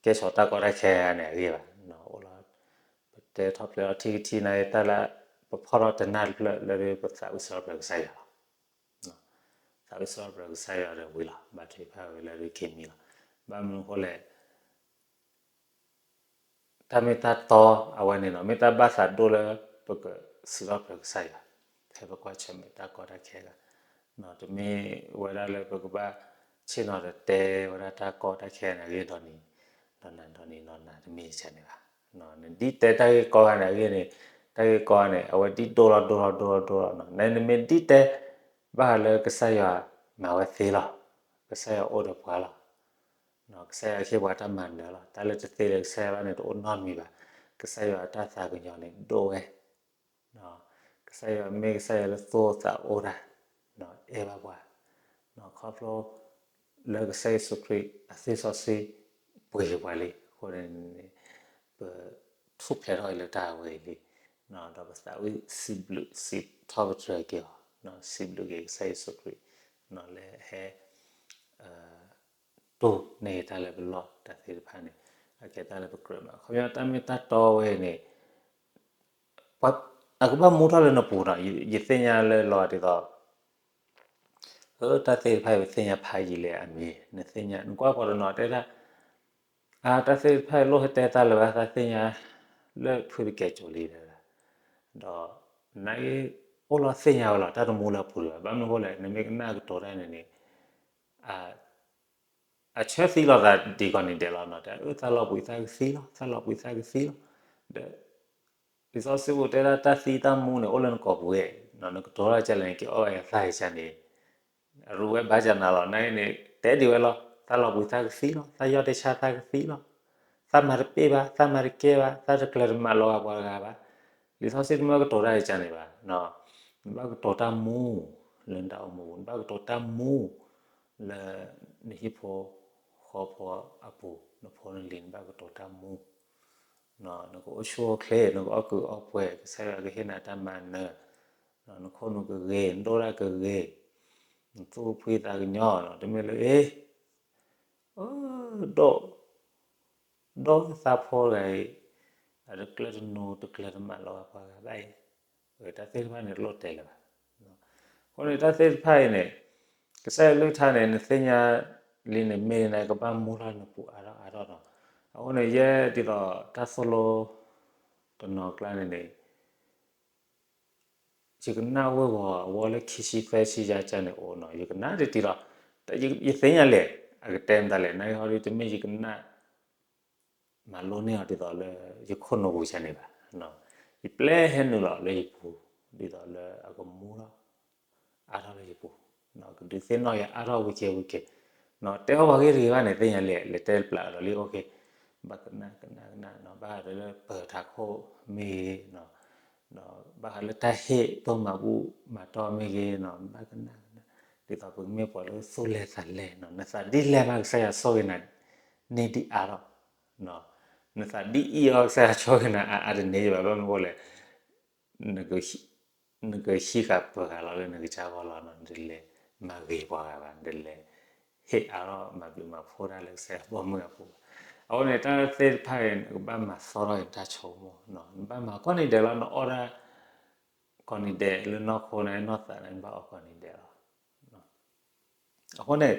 ကဲၣ်ဆိးတၢ်ကီတၢ်ခဲန့ၣ်အဂ့ၢ်ဘၣ်. အိၣ်လီၤ ပတဲထီၣ်ဖျဲးလီၤထံကထံန့ၣ် တၢ်လၢ ပဖီၣ်ထီၣ်တနၢ်တဖျၢၣ်လၢပသးဝံၣ်စရီပတြၢၤကစၢ်ယွၤလီၤ. သးဝံၣ်စရီပတြၢၤကစၢ်ယွၤဒီးဝံၤလီၤ ဘၣ်ထွဲဖးဝဲလၢက့ၤမံလီၤ. ဘၣ်မနုၤအဃိလဲၣ် တၢ်မ့ၢ်တၢ်တီအဝဲန့ၣ်နီၤ မ့ၢ်တၢ်ဘၣ်သးဒိၣ်လၢပကစံးထီၣ်ပတြၢၤကစၢ်ယွၤ ဖဲပကွၢ်ဆၢၣ်မဲာ်တၢ်ကီတၢ်ခဲဂၤ, တမ့ၢ်ဝဲဒၣ်လၢပကဘၣ်ဆ့ၣ်နီၤဒီးတဲဝဲဒၣ်တၢ်ကီတၢ်ခဲန့ၣ်အဂ့ၢ်ဒီးန့ၣ် ဒီးနၤဒီးန့ၣ်နီၤ နၤတမ့ၢ်ယၤန့ၣ်ဘၣ်. နဒ်တဲတၢ်ဂ့ၢ်ကီဂၤန့ၣ်အဂ့ၢ်န့ၣ် တၢ်ဂ့ၢ်ကီန့ၣ် အဝဲဒ်ဒိၣ်လီၤဒိၣ်လီၤဒိၣ်လီၤဒိၣ်လီၤနီၤ နမ့ၢ်ဒ်တဲ ဘၣ်ဃးလၢကစၢ်ယွၤမၤဝဲသ့လီၤ. ကစၢ်ယွၤအိၣ်ဒီးပှၤလီၤ. ကစၢ်ယွၤဟ့ၣ်ပှၤတၢ်မၤနၢၤလီၤ. တၢ်လၢတသ့လၢကစၢ်ယွၤဘၣ်န့ၣ် တအိၣ်နီတမံၤဘၣ်. ကစၢ်ယွၤအတၢ်သးကညီၤန့ၣ်ဒိၣ်ဝဲ. ကစၢ်ယွၤမ့ၢ်ကစၢ်ယွၤလၢသူၣ်အိၣ်သးအိၣ်တၢ်, အဲၣ်ဘၣ်ပှၤ, ခီဖျိ လၢကစၢ်ယ့ၣ်ၡူးခရံာ်အသွံၣ်စီဆှံ ပှ့ၤက့ၤပှၤလံအဃိန့ၣ် ပထူၣ်ဖျဲးထီၣ်အံၤလၢတၢ်အဝဲအံၤလံ, ဒီးပသးဝံၣ်စံးဘျုးစံးထီၣ်ပတြၢၤက့ၤအီၤ, စံးဘျုးက့ၤကစၢ်ယ့ၣ်ၡူးခရံာ် လၢဟဲ တိၢ်န့ၢ်တၢ်လၢပလီၢ်တၢ်သ့ၣ်တဖၣ်န့ၣ် အကဲတၢ်လၢပကြၢးမၤ ခီပညီတၢ်မ့ၢ်တၢ်တီဝဲအံၤန့ၣ် အကဘၣ်မူထီၣ်လၢနပူၤနီၤ, ယသ့ၣ်ညါလၢလီၤဒ်သိး တၢ်သ့ၣ်တဖၣ်အံၤပသ့ၣ်ညါဖးယံာ်လံအမ့ၢ် နသ့ၣ်ညါ နကွၢ်ပှၤတနီၤတဲဒၣ် အါ တၢ်သ့ၣ်တဖၣ်အံၤလိၣ်ဟဲတဲတၢ်လၢၤဘၣ် တၢ်သ့ၣ်ညါ လၢဖုတကဲကိၤလံ, ဒီး နကအိၣ်လီၤသ့ၣ်ညါဝဲလီၤ တၢ်တမူလၢအပူၤလၢၤဘၣ်. ဘၣ်မနုၤအဃိလဲၣ် နမ့ၢ်ကနၣ်ကတိၤတၢ်န့ၣ်န့ၣ် အဆၢသံလိာ်သးဒ်ကိးနံၤဒဲးလီၤနီၤ, တဲအၢ သးလီၤဘှံးသးကသံလီၤ, သးလီၤဘှံးသးကသံလီၤ, ဒီး လံာ်စီဆှံပူၤတဲဒၣ်တၢ်သံတၢ်မူန့ၣ် အိၣ်လၢနကိာ်ပူၤဝဲ, နကတိၤထီၣ်ကလဲၣ်န့ၣ် က့ၤအီၣ်ဝဲသးကစၢ်န့ၣ် အရူဝဲဘၣ်ကနၤလီၤ, နန့ၣ် တဲဒ်ဝဲလီၤ, သးလီၤဘှံးသးကသံလီၤ, သးယီၢ်တဆါသးကသံလီၤ, သးမၤတပ့ၢ်ဘၣ်, သးမၤတကဲဘၣ်, သးတကျၢၤတမးလီၤဂာ်ပှၤတဂၤဘၣ်. လံာ်စီဆှံတမ့ၢ်ကတိၤတၢ်ကစၢ်န့ၣ်ဘၣ်, နဘၣ်ကတိၤတၢ်မူ လၢနတၢ်အိၣ်မူပူၤ, နဘၣ်ကတိၤတၢ်မူ လၢ နဟံၣ်ဖိဃီဖိအပူၤ, နဖိနလံၤ နဘၣ်ကတိၤတၢ်မူ, နကအိၣ်ဆူၣ်အိၣ်ချ့, နကအီၣ်ကုာ်အီၣ်ပှဲၤ, ကစၢ်ယွၤကဟ့ၣ်နၤတၢ်မၤနၢၤ, နခိၣ်နူာ်ကဂ့ၤ, နဒိၣ်တၢ်ကဂ့ၤ, နသူၣ်ဖှံသးကညီၤ, တမ့ၢ်လၢ အ့ ဒိၣ် ဒိၣ်သးဖိတဂၤအံၤ, အတကျၢၤတနူၤတကျၢၤတမးလီၤဂာ်ပှၤဂၤဘၣ်အံၤ, တၢ်သ့ၣ်တဖၣ်န့ၣ်တလိၣ်တဲလၢၤဘၣ်. အဃိန့ၣ် တၢ်သ့ၣ်တဖၣ်အံၤန့ၣ် ကစၢ်ယွၤကလုၢ်ကထါန့ၣ် နသ့ၣ်ညါလံန့ၣ် မ့ၢ်န့ၣ် ကဘၣ်မူထီၣ်နပူၤအါထီၣ်အါထီၣ်နီၤ. အဃိန့ၣ် ယဲဒ်သိးတၢ်သိၣ်လိ တနီၤကျါန့ၣ်န့ၣ် ယကနၣ်ဝ့ၢ်ဝီၤအဝီလၢခံဆံသၢဆံယါကန့ၣ်အိၣ်နီၤ, ယကနၣ်တတံၤလီၤ. ယသ့ၣ်ညါလဲၣ် အကတဲမတၤလဲၣ်, နဟီဒ်တမ့ၢ်ယကနၣ် မၤလိန့ၢ်အီၤဒ်သိးလၢ ယခိၣ်နူာ်ပူၤကန့ၣ်ဘၣ်. ယပျဲဟဲနုာ်လီၤလၢယပူၤ ဒ်သိးလၢအကမူထီၣ် အါထီၣ်လၢယပူၤ, ကဒုးသ့ၣ်နီၣ်ယၤအါထီၣ်ဝံၤကဲဝံၤကဲ, တဲအီၣ်ပှၤဂ့ၢ်တဂ့ၤဘၣ်န့ၣ် သ့ၣ်ညါလဲၣ်, လဲၤတဲပျးအီၤဒီးလံ အိၣ်ခ့, ဘၣ်ကနၣ်ကနၣ်ကနၣ်နီၤ, ဘၣ်ဃးဒီးလၢပၢၤထးခိၣ်မ့ၢ်ဂ့ၤ, ဘၣ်ဃးလၢတၢ်ဟ့ၣ်ဒိၣ်မၤဘူၣ်မၤတီၢ်မ့ၢ်ဂ့ၤနီၤ, ဘၣ်ကနၣ်ကနၣ်, ဒ်သိးပမ့ၢ်ပှၤလၢသူၣ်လဲၤသးလဲၤနီၤ, နသးဒ်လဲၣ်မး ကစၢ်ယွၤဆိၣ်ဂ့ၤနၤန့ၢ်ဒံးအါထီၣ်, နသးဒ်အံၤအီၤ ကစၢ်ယွၤဆိၣ်ဂ့ၤနၤအါအါတန့ၢ်ဘၣ်. ဘၣ်မနုၤအဃိလဲၣ်, နကဟံးဃာ်ပၢၤဃာ်လီၤလၢနကစၢ်ဂီၢ်လီၤနီၤ. နတလဲၤမၤဂ့ၤပှၤဂၤဘၣ်, နတလဲၤဟ့ၣ်အါထီၣ်မၤဘျုးမၤဖှိၣ်တၢ်လၢကစၢ်ယွၤဘီမုၢ်အပူၤဘၣ်. အဃိန့ၣ် တၢ်သ့ၣ်တဖၣ်အံၤ နကဘၣ်မၤသီထီၣ်က့ၤနတၢ်ဆိကမိၣ်, နဘၣ်မၤကိးနံၤဒဲးလီၤ. နအီၣ်ဒၣ် ကိးနံၤဒဲးလၢနီၢ်ခိန့ၣ် နီၢ်သးန့ၣ် နဘၣ်အီၣ်ကိးနံၤဒဲးလီၤ. အဃိန့ၣ်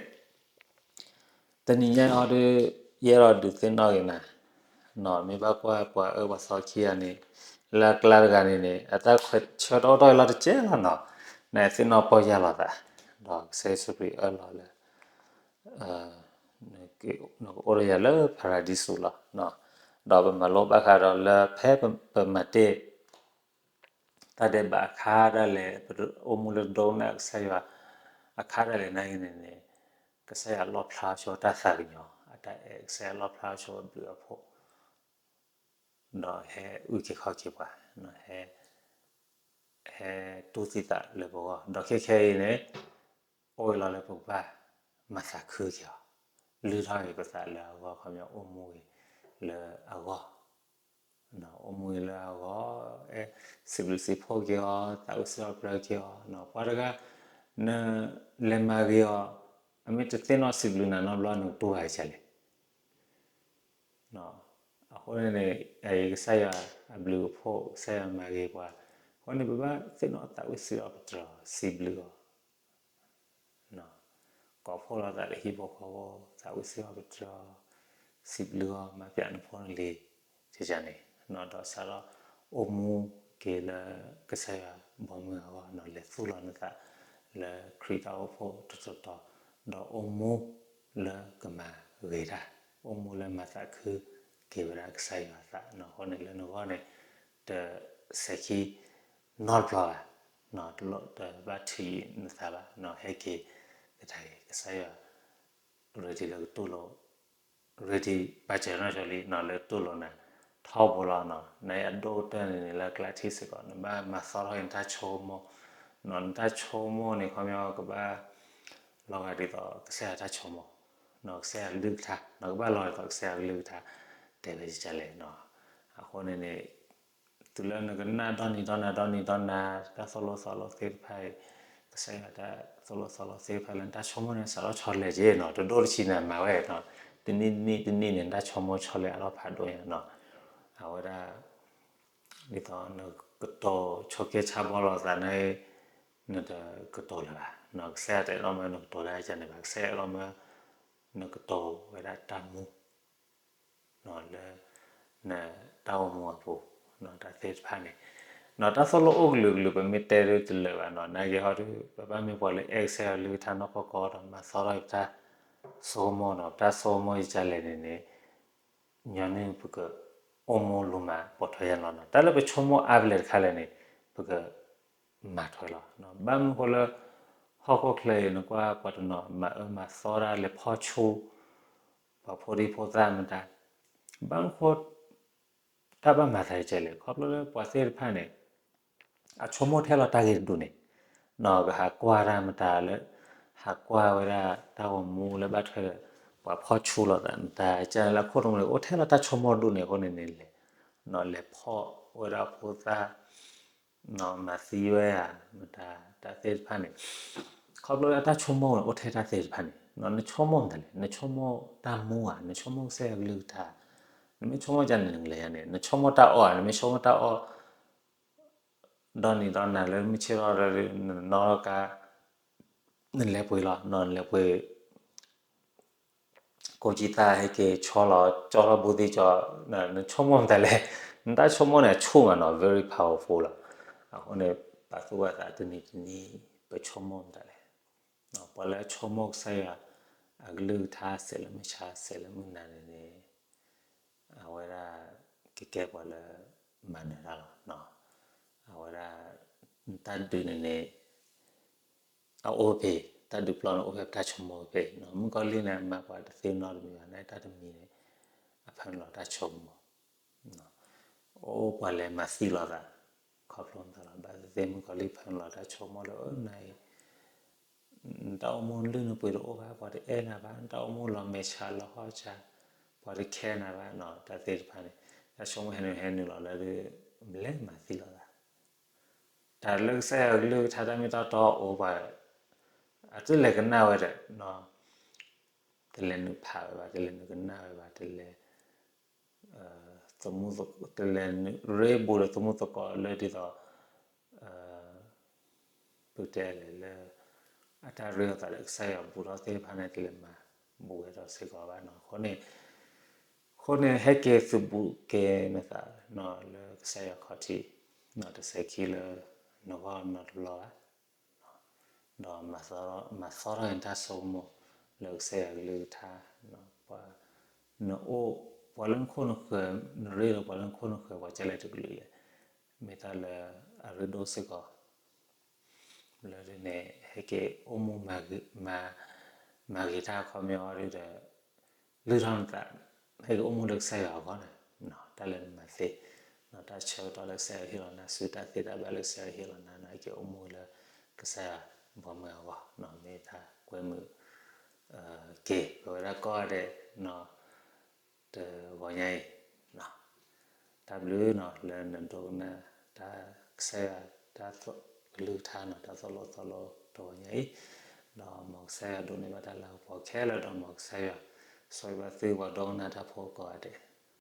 တနံၤညါအံၤဒီး ယအဲၣ်ဒိးဒုးသ့ၣ်နီၣ်က့ၤနၤ, မ့ၢ်ဘၣ်ကွၢ်ပှၤအၢပှၤသီခံဂၤန့ၣ်, လၢအကျါတဂၤန့ၣ်န့ၣ် အတၢ်ခွဲးဆၢတအိၣ်တ့ၢ်လီၤတကဲလီၤနီၤ. နသ့ၣ်နီၣ်ပီၢ်ယၢ်လီၤသး, ဒီးကစၢ်ယ့ၣ်ၡူးခရံာ်အၢၣ်လီၤလၢ နကအိၣ်ဒီးယၤလၢဖၤရၤဒံစူၤလီၤ. ဒီးပမၤလိဘၣ်ဃးဒီးလၢဖဲပမၤတ့ၢ် တၢ်ဒဲးဘးအခါဒၣ်လဲာ်, ပအိၣ်မူလၢဒိကနၣ်ကစၢ်ယွၤအခါဒၣ်လဲာ်နာ်က့န့ၣ်န့ၣ်, ကစၢ်ယွၤလီၣ်ဖျါဆိတၢ်သးကညီၤ, အတၢ်အဲၣ်ကစၢ်ယွၤ လီၣ်ဖျါဆိအဘျုးအဖှိၣ်, ဒီးဟဲအုၣ်က့ၤခီၣ်က့ၤပှၤ, ဟဲတူၢ်သံသးလၢပဂီၢ်, ဒီးခဲခဲအံၤန့ၣ် အိၣ်ဝဲလီၤလၢပကဘၣ်မၤသးခုက့ၤအီၤ, လုၢ်ထီၣ်က့ၤပသးလၢအဂီၢ်, ခီပညီအိၣ်မူက့ၤလၢအဂီၢ်, အိၣ်မူက့ၤလၢအဂီၢ်, စံးဘျုးစံးဖှိၣ်က့ၤအီၤ, သးဝံၣ်စံးထီၣ်ပတြၢၤက့ၤအီၤ, ပှၤတဂၤ နလဲၤမၤဂ့ၤအီၤ, အမ့ၢ်တသ့ၣ်နီၣ်စံးဘျုးနၤနီတဘျီ နကတူၢ်ဘၣ်ကလဲၣ်. အဃိန့ၣ်န့ၣ် ကစၢ်ယွၤအဘျုးအဖှိၣ် ကစၢ်ယွၤမၤဂ့ၤပှၤ, အဃိန့ၣ် ပဘၣ်သ့ၣ်နီၣ်သးဝံၣ်စံးထီၣ်ပတြၢၤအီၤ, စံးဘျုးအီၤ, ကိးဖှိၣ်လိာ်သးလၢဟံၣ်ဖိဃီဖိ, သးဝံၣ်စံးထီၣ်ပတြၢၤအီၤ, စံးဘျုးအီၤ, မၤပျးနဖိနလံၤ, န့ၣ်, ဒီးစးထီၣ်အိၣ်မူက့ၤလၢကစၢ်ယွၤဘီမုၢ်အဂီၢ်, လဲၤသူၣ်လီၤနသးလၢခရံာ်တၢ်အိၣ်ဖှိၣ်တတီၤတီၤ, ဒီးအိၣ်မူလၢကမၤဂ့ၤတၢ်, အိၣ်မူလၢမၤသးခုက့ၤဝဲဒၣ်ကစၢ်ယွၤအသး, အဃိန့ၣ်လၢနဂီၢ်န့ၣ် တစဲးခံနီတဘျီဘၣ်, တဘၣ်ထုးယံာ်နသးဘၣ်, ဟဲက့ၤကဒါက့ၤ ကစၢ်ယွၤ ready လၢကတူၢ်လိာ်, ready ဘၣ်စၢၤနီၢ်ဆိလံ လၢကတူၢ်လိာ်နၤထီဘိလီၤ. နအဒိၣ်ကတၢၢ်န့ၣ်န့ၣ် လၢကျါထံစ့ၢ်ကီး နဘၣ်မၤသီထီၣ်က့ၤနတၢ်ဆိကမိၣ်, နတၢ်ဆိကမိၣ်န့ၣ် ခီပညီကဘၣ်လီၤဂာ်ဒ်သိးကစၢ်ယွၤတၢ်ဆိကမိၣ်, ကစၢ်ယွၤကလုၢ်ကထါ, နကဘၣ်လီၤဂာ်ဒ်သိးကစၢ်ယွၤကလုၢ်ကထါ, တဲဝဲဒ်လဲၣ်. အဃိန့ၣ်န့ၣ် တုၤလၢနကနၣ်ဒီနံၤဒီနၤ ဒီနံၤဒီနၤ တၢ်သိၣ်လိသီလိသ့ၣ်တဖၣ်အံၤ, ကစၢ်ယွၤတၢ်သိၣ်လိသီလိသ့ၣ်တဖၣ်လၢနတၢ်ဆိကမိၣ်န့ၣ် စးထီၣ်ဆီလဲၤက့ၤနီၤ, တဒိၣ်တဆံးန့ၣ် မၤဝဲနီၤ, တနံၣ်တနံၣ်တနံၣ်န့ၣ် နတၢ်ဆိကမိၣ်ဆီလဲၤအါထီၣ်ဖးဒိၣ်ညါနီၤ, အဝဲဒၣ် ဒ်သိးနကတိၤဆိးက့ဆါဘီလိာ်သးန့ၣ် နတကတိၤလၢၤဘၣ်, ကစၢ်ယွၤတအဲၣ်ဒိးမၢနကတိၤတၢ်ဒ်န့ၣ်ဘၣ်, ကစၢ်ယွၤအဲၣ်ဒိးမၢ နကတိၤဝဲဒၣ်တၢ်မူ လၢနတၢ်အိၣ်မူအပူၤ, တၢ်သ့ၣ်တဖၣ်န့ၣ်, တၢ်သိၣ်လိအိၣ်ကလုာ်ကလုာ် ပမ့ၢ်တဲဒ်တလၢာ်ဘၣ်နီၤ, နာ်က့ဟီဒုး ပဘၣ်မ့ၢ်ပှၤလၢအဲၣ်ကစၢ်ယွၤကလုၢ်ကထါနီၢ်ကီၢ်ကီၢ်ဒီး မၤသီထီၣ်ပတၢ်ဆိကမိၣ်နီၤ, ပတၢ်ဆိကမိၣ်ဒ်လဲၣ်န့ၣ်န့ၣ် ညီနုၢ်ပကအိၣ်မူလူၤမၤပိာ်ထွဲယါလီၤနီၤ, တၢ်လၢပဆိကမိၣ်အါဖဲလဲၣ်တခါလဲၣ်န့ၣ် ပကမၤထွဲလီၤ. ဘၣ်မနုၤဃိလၢ ဟီၣ်ခိၣ်ချၢအံၤ နကွၢ်ပှၤတနီၤ မၤအၢမၤသီတၢ်လဲၤဖီၣ်ဆူ ပှၤဖိဒံဖိသၣ်မတၤ, ဘၣ်မနုၤဃိ တၢ်ဘၣ်မၤသးဒ်လဲၣ်, ခီဖျိလၢပှၤသ့ၣ်တဖၣ်န့ၣ် အဆိကမိၣ်ထဲလီၤတၢ်ဂ့ၤတဒူၣ်န့ၣ်, ကဟးကွၢ်တၢ်မတၤလၢ ဟးကွၢ်ဝဲဒၣ်တၢ်ဂီၤမူလၢဘၣ်ထွဲဒီး ပှၤဖီၣ်ဆူလိာ်သးမတၤ, ကန့ၣ်လၢအခိၣ်တမူန့ၣ် အိၣ်ထဲလီၤတၢ်ဆိကမိၣ်တဒူၣ်န့ၣ်အဃိန့ၣ်န့ၣ်လဲၣ်, လဲၤဖီၣ်ဝဲဒၣ်ဖိသၣ် မၤသံဝဲဧါ, မတၤ တၢ်သ့ၣ်တဖၣ်န့ၣ်, ခီဖျိလၢအတၢ်ဆိကမိၣ်န့ၣ် အိၣ်ထဲတၢ်သ့ၣ်တဖၣ်န့ၣ်, နဆိကမိၣ်မတၤလဲၣ်, နဆိကမိၣ်တၢ်မူဧါ, နဆိကမိၣ်ကစၢ်ယွၤကလုၢ်ကထါ, နမ့ၢ်ဆိကမိၣ်ကန့ၣ် နကလဲၤယါန့ၣ်, နဆိကမိၣ်တၢ်အီၣ်ဧါ, နမ့ၢ်ဆိကမိၣ်တၢ်အီၣ် ဒီနံၤဒီနၤလၢမုၢ်ဆ့ၣ်ထီၣ်ဒီး နနီၣ်ကါ နလဲၤပှ့ၤလီၤ, နလဲၤပှ့ၤ ကိးကံသၣ်ဟဲက့ၤဆီလီၤ ကၠီထီၣ်ဘူးသံကၠီ, နဆိကမိၣ်မတၤလဲၣ်, နတၢ်ဆိကမိၣ်န့ၣ် အဆူၣ်မးနီၤ, very powerful လီၤ. အဃိန့ၣ် ပာ်သူၣ်ပာ်သးတနံၤတနံၤ ပဆိကမိၣ်မတၤလဲၣ်, ပှၤလၢအဆိကမိၣ်ကစၢ်ယွၤ အကလုၢ်ကထါ စဲးလၢမုၢ်ဆါ စဲးလၢမုၢ်နၤန့ၣ်န့ၣ် အဝဲဒၣ် ကကဲပှၤလၢမၤနၢၤတၢ်လီၤ. အဝဲဒၣ် တၢ်ဒုးန့ၣ်န့ၣ် အအိၣ်ဖဲ တၢ်ဒုးပျီန့ၣ် အိၣ်ဖဲပတၢ်ဆိကမိၣ်ဖဲအံၤ, မုၣ်ကီၤလံၢ်န့ၣ် မၤပှၤတသ့နီတမံၤဘၣ်, နတၢ်တမံၤန့ၣ် အဖၢနုာ်လီၤတၢ်ဆိကမိၣ်, အိၣ်ပှၤလဲၤမၤသံလိာ်သး ခီဖျိမတၤလီၤ, ဘၣ်သ့ၣ်သ့ၣ်မုၣ်ကီၤလံၢ်ဖၢနုာ်လီၤတၢ်ဆိကမိၣ်လၢ နၤအံၤ နတၢ်အိၣ်မူလုၢ်နပှ့ၤတအိၣ်ဘၣ်, ပှၤတအဲၣ်နၤဘၣ်, နတၢ်အိၣ်မူလီၤမဲာ်ဆှးလီၤဟီၣ်ဆှး, ပ ပှၤတခဲနၤဘၣ်နီၤ တၢ်သ့ၣ်တဖၣ်န့ၣ် တၢ်ဆိကမိၣ်ဟဲနုာ်ဟဲနုာ်လီၤလၢဒုး လဲၤမၤသံလီၤသး တၢ်လၢကစၢ်ယွၤကလုၢ်ကထါတၢ်မ့ၢ်တၢ်တီအိၣ်ပှၤ အတလဲၤကနၣ်ဝဲဒီး တလဲၤနုာ်ဖးဝဲဘၣ် တလဲၤနုာ်ကနၣ်ဝဲဘၣ် တလဲၤ တလဲၤနုာ်ရ့ဘူးဒီး သမူသကိးလၢဒ်သိး ပတဲလဲၣ်လၢ အတၢ်ရ့အသးဒီးကစၢ်ယွၤဘူးထီၣ်သ့ၣ်တဖၣ်န့ၣ် တလဲၤမၤဘူးဝဲဒီးစ့ၢ်ကီးဘၣ်နီၤ အဃိန့ၣ် အဃိန့ၣ် ဟဲက့ၤသုးဘူးက့ၤနသးနီၤ လၢကစၢ်ယွၤခီၣ်ထံး နီၤ တစဲးခံလၢ နဂီၢ်နီတဘျီဘၣ် ဒီးမၤသီထီၣ်က့ၤနတၢ်ဆိကမိၣ် လၢကစၢ်ယွၤကလုၢ်ကထါ ပှၤ နအိၣ် ပှၤလၢနခိၣ်နဃၢၤ နရ့ဒီးပှၤလၢနခိၣ်နဃၢၤ ပှၤကလဲၤတကလုာ်လဲၣ် မ့ၢ်တၢ်လၢအရ့ဒိၣ်စ့ၢ်ကီး လၢဒ်န့ၣ် ဟဲက့ၤအိၣ်မူ မၤဂ့ၤတၢ်အခီပညီအီၤဒ်ဒီး လုၢ်ထီၣ်နသး ဟဲက့ၤအိၣ်မူလၢကစၢ်ယွၤအဂီၢ်န့ၣ် တၢ်လၢနမၤသ့ တၢ်ဆၢကတီၢ်လၢကစၢ်ယွၤဟ့ၣ်လီၤနၤ စုတၢ်သ့တၢ်ဘၣ်လၢကစၢ်ယွၤဟ့ၣ်လီၤနၤ နဟဲက့ၤအိၣ်မူလၢကစၢ်ယွၤဘီမုၢ်အဂီၢ် မ့ၢ်တၢ်ကွဲမုာ် က့ၤ ပဝဲဒၣ်ကိးဂၤဒဲး တဂီၤညါအံၤ တၢ်ဘျုးနီၤ လၢနဒိကနၣ်တၢ်ကစၢ်ယွၤ တၢ်ကလုၢ်ကထါနီၤ တၢ်သိၣ်လိသီလိတဂီၤညါအံၤ ဒီးမ်ကစၢ်ယွၤဒိးန့ၢ်ဘၣ်တၢ်လၤကပီၤခဲလၢာ် ဒီးမ်ကစၢ်ယွၤ ဆိၣ်ဂ့ၤဘၣ်သုပှၤဒိကနၣ်တၢ်ဖိကိးဂၤဒဲး